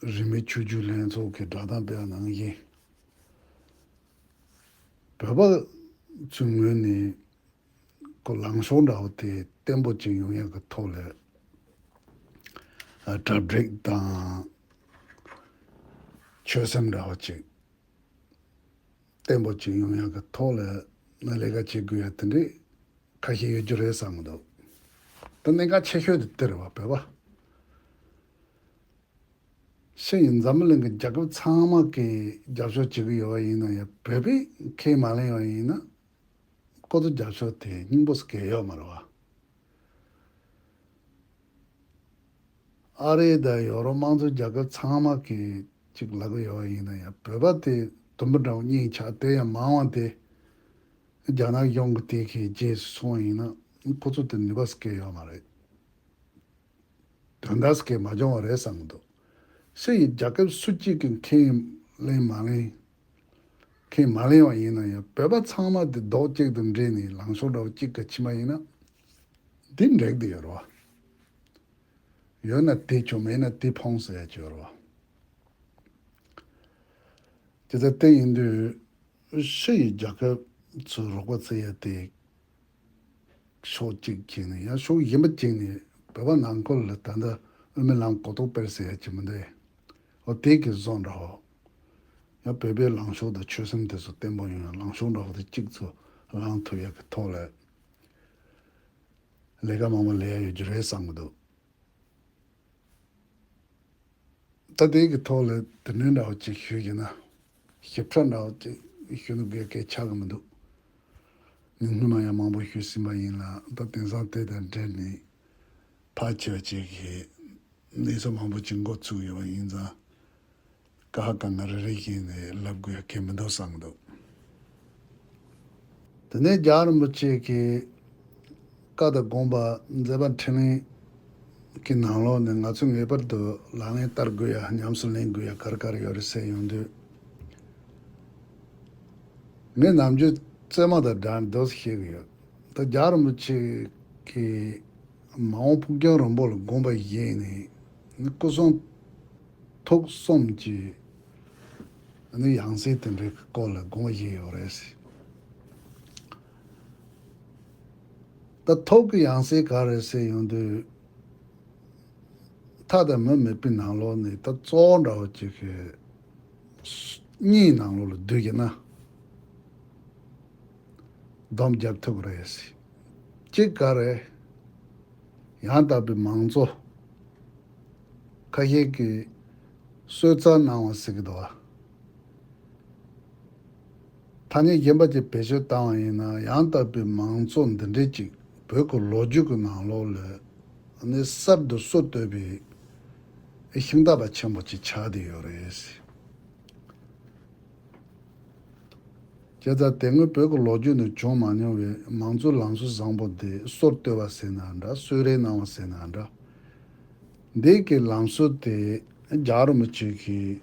རིས་མེད་ཆོས་བརྒྱུད་ལྷན་ཚོགས་ཀྱི་བསྒྲགས་གཏམ་སྤེལ་བ་ནང་བཞིན། བོད་པ་ཚོའི་ངོས་ནས་ཁོ་ལངས་ཕྱོགས་འདྲ་བོ་དེ་བརྟན་པོ་ཅིག་ཡོང་ཡག་གི་ཐོག་ལ། ཨ། གྲ་སྒྲིག་དང་ཆོད་སེམས་འདྲ་བོ་ཅིག་བརྟན་པོ་ཅིག་ཡོང་ཡག་གི་ཐོག་ལ་ང་ལས་ཀ་བྱེད་དགོས་ཡ་དེ་འདྲས་ཁ་ཤས་ཡོད་རྒྱུ་རེད་བསམ་གི་འདུག་ད་གནད་འགག་ཆེ་ཤོས་དེ་དེ་རེད་བ། བོད་པ་ཤི་ཡིན། འཛམ་བུ་གླིང་གི་རྒྱལ་ཁབ་ཚང་མ་གིས་རྒྱབ་སྐྱོར་བྱེད་ཀྱི་ཡོད་པ་ཡིན་ན་ཡང་། བོད་པས་ཁས་མ་ལེན་པ་ཡིན་ན། ཁོ་ཚོ་རྒྱབ་སྐྱོར་དེ་སྙིང་པོ་ཟེར་མཁན་ཡོད་མ་རེད་བ། ཨ་རི་དང་ཡོ་རོབ་དམངས་གཙོའི་རྒྱལ་ཁབ་ཚང་མ་གིས་ཅིག་ལབ་ཀྱི་ཡོད་པ་ཡིན་ན་ཡང་། བོད་པ་དེ་དུམ་བུ་འདྲ་བོ་གཉིས་ཆགས། དེ་ཡང་མང་བ་དེ་རྒྱ་ནག་གཞུང་གི་དེ་གི་རྗེས་སུ་སོང་བ་ཡིན་ན། ཁོ་ཚོ་དེ་ནུས་པ་ཟེར་མཁན་ཡོད་མ་རེད། དོན་དག་ཟེར་མཁན་མ་བྱུང་བ་རེད་བསམ་གི་འདུག་ཤི་ཡིན། རྒྱལ་ཁབ་སུ་གཅིག་གིས་ཁས་ལེན་མ་ལེན། ཁས་མ་ལེན་པ་ཡིན་ན་ཡང་། བོད་པ་ཚང་མ་དེ་རྡོག་གཅིག་ཏུ་འདྲེས་ནས་ལངས་ཕྱོགས་འདྲ་བོ་གཅིག་ག་ཕྱིན་པ་ཡིན་ན། འདི་འགྲིག་གི་ཡོད་རེད་བ། ཡོད་ན་དེ་ཆོག། མེད་ན་དེ་ཕོངས་ཟེར་ཡ་ཅིག་ཡོད་རེད་བ། དེ་ལྟར་དེ་ཡིན་དུས། ཤི་ཡི་རྒྱལ་ཁབ་ཚོས་རོགས་པ་བྱེད་ཡ་དེ་ཕྱོགས་གཅིག་བྱས་ནས། ཡང་ཕྱོགས་གཞན་པ་གཅིག་ནས་བོད་པ་ནང་ཁུལ་ལ་ད་ལྟ་དབུ་མའི་ལམ་གོ་རྟོགས་སྤེལ་ཟེར་ཡ་ཅིག་མི་འདུག་འོ་དེ་གི་བཟོ་འདྲ་བོ། ཡང་བོད་པའི་ལངས་ཕྱོགས་དང་ཆོད་སེམས་དེ་ཚོ་བརྟན་པོ་ཡོང་ཡ། ལངས་ཕྱོགས་འདྲ་བོ་དེ་གཅིག་ཚོ་ལངས་ཐུབ་ཡ་གི་ཐོག་ལ་ལས་ཀ་མང་པོ་ལས་ཡ་ཡོད་རྒྱུ་རེད་བསམ་གི་འདུག་ད་དེ་གི་ཐོག་ལ་དེ་འདྲ་འདྲ་བོ་ཅིག་ཞུས་ཀྱི་ན། ཞིབ་ཕྲ་འདྲ་བོ་ཅིག་ཞུ་ནི་དགོས་སྐད་ཆགས་ཀྱི་མི་འདུག་ངས་སྔོན་མ་ཡང་མང་པོ་ཞུས་ཟིན་པ་ཡིན་ལ། ད་དེང་སང་དེ་དང་འབྲེལ་ནས་ཕལ་ཆེ་བ་ཅིག་གིས་གནས་ཚུལ་མང་པོ་ཅིག་འགོ་ཚུགས་ཡོད་པ་ཡིན་ཙང་། ཀ་ཧ་ཀ་ང་རེ་རེ་བཞིན་ནས་ལབ་དགོས་ཡ་གལ་མི་འདུག་བསམ་གི་འདུག་དེ་ནས་རྒྱལ་བ་རིན་པོ་ཆེ་གི་བཀའ་དང་དགོངས་པ་མཛད་པ་འཕྲིན་ལས་ཀྱི་ནང་ལོགས་ནས་ང་ཚོས་ངེས་པར་དུ་ལག་ལེན་བསྟར་དགོས་ཡ། ཉམས་སུ་ལེན་དགོས་ཡ་ག་རེ་ག་རེ་ཡོད་རེད་ཟེར་ཡོང་དུས། ངས་ནམ་རྒྱུན་རྩེད་མོ་དང་སྦྲགས་འདུག་སེ་བཤད་ཀྱི་ཡོད། ད་རྒྱལ་བ་རིན་པོ་ཆེ་གིས་མ་འོངས་ཕུགས་རྒྱང་རིང་པོ་ལ་དགོངས་པ་བཞེས་ནས། སྐུ་གསུང་ཐུགས་གསུམ་གྱི་ཡང་སྲིད་དེ་འདྲའི་སྐོར་ལ་དགོངས་པ་བཞེས་ཡོད་རེད་ཟེར། ད་ཐུགས་ཀྱི་ཡང་སྲིད་ག་རེ་ཟེར་ཡོང་དུས། མཐའ་དང་མུ་མེད་པའི་ནང་ལོགས་ནས། ད་གཙོ་བོ་འདྲ་བོ་ཅིག་གི་གཉིས་ནང་ལོགས་ལ་བསྡུས་ཀྱི་ན་སྡོམ་རྒྱབ་ཐུབ་ཀྱི་རེད་ཟེར། གཅིག་ག་རེ། ཡང་དག་པའི་མང་གཙོ། ཁ་ཤས་ཀྱིས་གསོལ་ཚར་གནང་བ་ཟེར་གྱི་འདུག་བ། ཐ་སྙད་གཞན་པ་ཅིག་བེད་སྤྱོད་བཏང་བ་ཡིན་ན། ཡང་དག་པའི་མང་གཙོ་འདི་འདྲའི་ཅིག་བོད་ཀྱི་ལོ་རྒྱུས་ཀྱི་ནང་ལོགས་ལ་ནི་གསར་དུ་སྲོལ་བཏོད་པའི་ཤིང་རྟ་པ་ཆེན་པོ་ཅིག་ཆགས་བསྡད་ཡོད་རེད། བྱས་ཙང་དེ་སྔོན་བོད་ཀྱི་ལོ་རྒྱུས་ནང་བྱུང་མ་མྱོང་བའི་མང་གཙོའི་ལམ་སྲོལ་བཟང་པོ་འདི། སྲོལ་བཏོད་པ་ཟེར་ན་འདྲ། གསོལ་རས་གནང་བ་ཟེར་ན་འདྲ། འདི་གི་ལམ་སྲོལ་དེ་རྒྱལ་བ་རིན་པོ་ཆེ་གིས་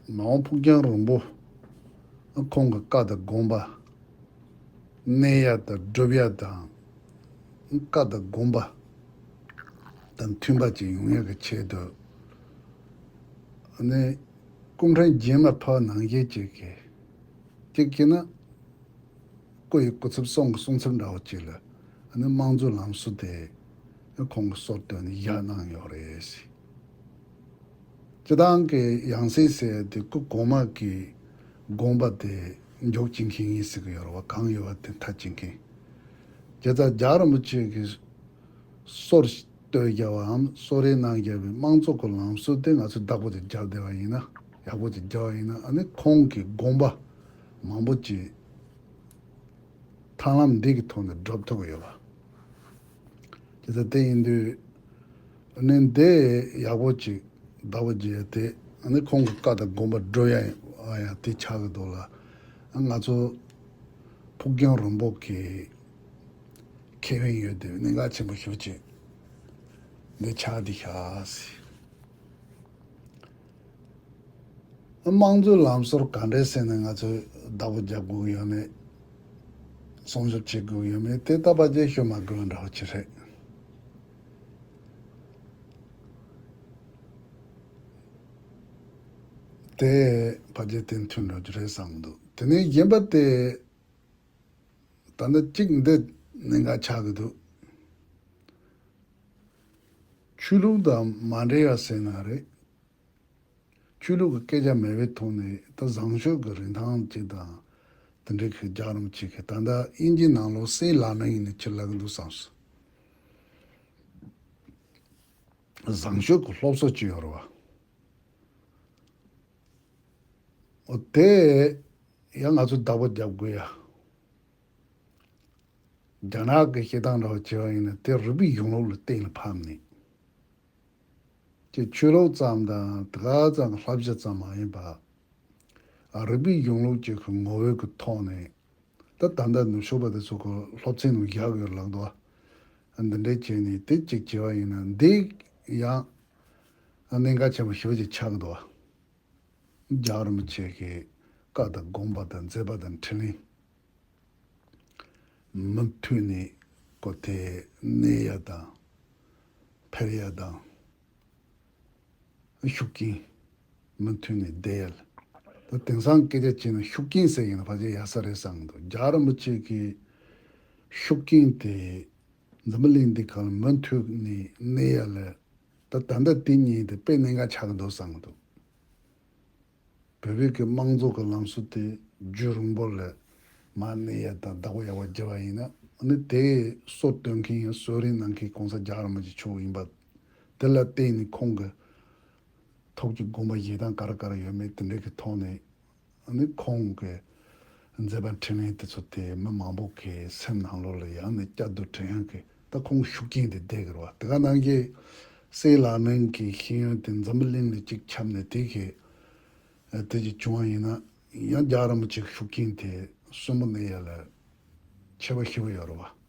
མ་འོངས་ཕུགས་རྒྱང་རིང་པོ་ཁོང་གི་བཀའ་དང་དགོངས་པ་གནས་ཡ་དང་སྒྲུབ་ཡ་དང་། བཀའ་དང་དགོངས་པ་དང་མཐུན་པ་ཅིག་ཡོང་ཡ་གི་ཆེད་དུ། ཨ་ནི་སྐུ་ཕྲེང་རྗེས་མ་ཕར་ནང་བཞིན་ཅིག་གིས། གཅིག་བྱས་ན་སྐུ་ཡི་སྐུ་ཚབ་གསུང་གི་གསུང་ཚབ་འདྲ་བོ་ཅིག་ལ། ཨ་ནི་དམངས་གཙོའི་ལམ་སྲོལ་དེ་ཁོང་གིས་སྲོལ་བཏོད་ནས་བཞག་གནང་ཡོད་རེད། སྤྱིར་བཏང་གི་ཡང་སྲིད་ཟེར་དེ་སྐུ་གོང་མ་གི་དགོངས་པ་དེ་འཇོག་བྱེད་མཁན་ཡིན་ཟེར་གྱི་ཡོད་རེད་བ། གང་ཡོད་པ་དེ་མཐའ་བྱེད་མཁན། བྱས་ཙང་རྒྱལ་བ་རིན་པོ་ཆེ་གིས་སྲོལ་བཏོད་བཞག་པའམ་གསོལ་རས་གནང་བཞག་པའི་དམངས་གཙོ་གི་ལམ་སྲོལ་དེ་ང་ཚོས་བདག་པོ་ཅིག་བརྒྱབ་བསྡད་པ་ཡིན་ན། ཡག་པོ་ཅིག་བརྒྱབ་པ་ཡིན་ན། ཨ་ནི་ཁོང་གི་དགོངས་པ་མང་པོ་ཅིག་ཐབས་ལམ་འདི་གི་ཐོག་ནས་སྒྲུབ་ཐུབ་ཀྱི་ཡོད་པ། དེ་ལྟར་དེ་ཡིན་དུས། ཨ་ནི་འདི་ཡག་པོ་ཅིག་བདག་པོ་བརྒྱབ་སྟེ། ཨ་ནི་ཁོང་གི་བཀའ་དང་དགོངས་པ་སྒྲུབ་ཡ་ཡང་དེ་ཆགས་ཀྱི་འདུག་ལ། ང་ཚོ་ཕུགས་རྒྱང་རིང་པོ་གི་ཁེ་ཕན་ཡོད་དུས་གནད་འགག་ཆེན་པོ་ཞེ་པོ་ཅིག་འདི་ཆགས་བསྡད་ཤག་ཟེར། དམངས་གཙོའི་ལམ་སྲོལ་ག་འདྲས་ཟེར་ནས་ང་ཚོས་བདག་པོ་རྒྱག་དགོས་ཀྱི་ཡོད་མེད། སྲུང་སྐྱོབ་བྱེད་དགོས་ཀྱི་ཡོད་མེད་དེ་ད་ཕལ་ཆེར་ཤོད་མ་དགོས་པ་འདྲ་བོ་ཅིག་རེད། དེ་ཕལ་ཆེར་དེ་མཐུན་འགྲོ་རྒྱུ་རེད་བསམ་གྱི་འདུག་དེ་ནས་གཞན་པ་དེ་ད་ནི་གཅིག་འདི་གནད་འགག་ཆགས་ཀྱི་འདུག་ཆོས་ལུགས་དང་མ་འབྲེལ་བ་ཟེར་ན་རེད། ཆོས་ལུགས་ཀྱི་སྐད་ཆ་མེད་པའི་ཐོག་ནས་ད་བཟང་སྤྱོད་ཀྱི་རིན་ཐང་ཅིག་དང་། དེ་འདྲའི་གི་རྒྱལ་བ་རིན་པོ་ཆེ་གིས་ད་ལྟ་དབྱིན་ཇི་ནང་ལོགས་སེ་ལ་ནང་ཡིན་ནས་ཅི་ལབ་ཀྱི་འདུག་བསམ་སོང་། བཟང་སྤྱོད་ཀྱི་སློབ་གསོ་ཅིག་ཡོད་རེད་བ། འོ་དེ་ཡང་ང་ཚོས་བདག་པོ་རྒྱབ་དགོས་ཡ། རྒྱ་ནག་གི་བཤད་སྟངས་འདྲ་བོ་བྱས་པ་ཡིན་ན་དེ་རིག་པའི་གཞུང་ལུགས་ལ་གཏན་ལ་ཕབ་ནས། ཀྱི་ཆོས་ལུགས་ཙམ་དང་དེ་ག་ཙམ་བསླབ་བྱ་ཙམ་མ་ཡིན་པ། ཨ་རིག་པའི་གཞུང་ལུགས་ཀྱི་ངོ་བོའི་གི་ཐོག་ནས། ད་ད་ལྟ་ནུབ་ཕྱོགས་པ་དེ་ཚོ་གི་སློབ་ཚན་ནང་བཞག་ཡོད་ལབ་འདུག་བ། འདི་འདྲའི་བྱས་ནས་དེ་གཅིག་བྱས་པ་ཡིན་ན་འདི་ཡང་གནད་འགག་ཆེན་པོ་ཞེ་པོ་ཅིག་ཆགས་ཀྱི་འདུག་བ། རྒྱལ་བ་རིན་པོ་ཆེ་གི་བཀའ་དང་དགོངས་པ་དང་མཛད་པ་དང་འཕྲིན་ལས། མུ་མཐུད་ནས་ཁོ་དེ་གནས་ཡ་དང་འཕེལ་ཡ་དང་། ཤུགས་རྐྱེན་མུ་མཐུད་ནས་བསྡད་ཡ་ལ། ད་དེང་སང་སྐད་ཆ་བྱས་ན་ཤུགས་རྐྱེན་ཟེར་ཡིན་ན་ཕལ་ཆེར་ཡག་ས་རེད་བསམ་གྱི་འདུག་རྒྱལ་བ་རིན་པོ་ཆེ་གི་ཤུགས་རྐྱེན་དེ་འཛམ་བུ་གླིང་འདི་ག་ལ་མུ་མཐུད་ནས་གནས་ཡ་ལ། ད་ད་ལྟ་དེ་གཉིས་དེ་དཔེ་གནད་འགག་ཆགས་ཀྱི་འདུག་བསམ་གྱི་འདུག་བོད་པའི་གི་དམངས་གཙོ་གི་ལམ་སྲོལ་དེ་རྒྱུན་རིང་པོ་ལ་མར་གནས་ཡ་དང་བདག་པོ་ཡག་པོ་བརྒྱབ་པ་ཡིན་ན། ཨ་ནི་དེ་སྲོལ་གཏོད་མཁན་ཡང་གསོལ་རས་གནང་མཁན་གོང་ས་རྒྱལ་བ་རིན་པོ་ཆེ་མཆོག་ཡིན་པ། དེ་ལ་བརྟེན་ནས་ཁོང་གི་ཐུགས་ཀྱི་དགོངས་པ་བཞེས་སྟངས་ག་རེ་ག་རེ་ཡོད་མེད་དེ་འདྲའི་གི་ཐོག་ནས། ཨ་ནི་ཁོང་གི་མཛད་པ་འཕྲིན་ལས་དེ་ཚོ་དེ་མི་མང་པོ་གི་སེམས་ནང་ལོགས་ལ་ཡང་ནས་བསྐྱར་དུ་དྲན་ཡག་གི་ད་ཁོང་ཤུགས་རྐྱེན་དེ་བསྡད་ཀྱི་རེད་བ། དེ་ག་ནང་གི་སྲས་ལག་ལེན་གྱི་ཤེས་ཡོན་དེ་འཛམ་བུ་གླིང་ལ་གཅིག་ཁྱབ་ནས་དེ་གི་དེ་གཅིག་བྱུང་བ་ཡིན་ན་ཡང་རྒྱལ་བ་རིན་པོ་ཆེ་གི་ཤུགས་རྐྱེན་དེ་གསོན་པོ་གནས་ཡ་ལ་ཁྱད་པར་ཞེ་པོ་ཡོད་རེད་བ།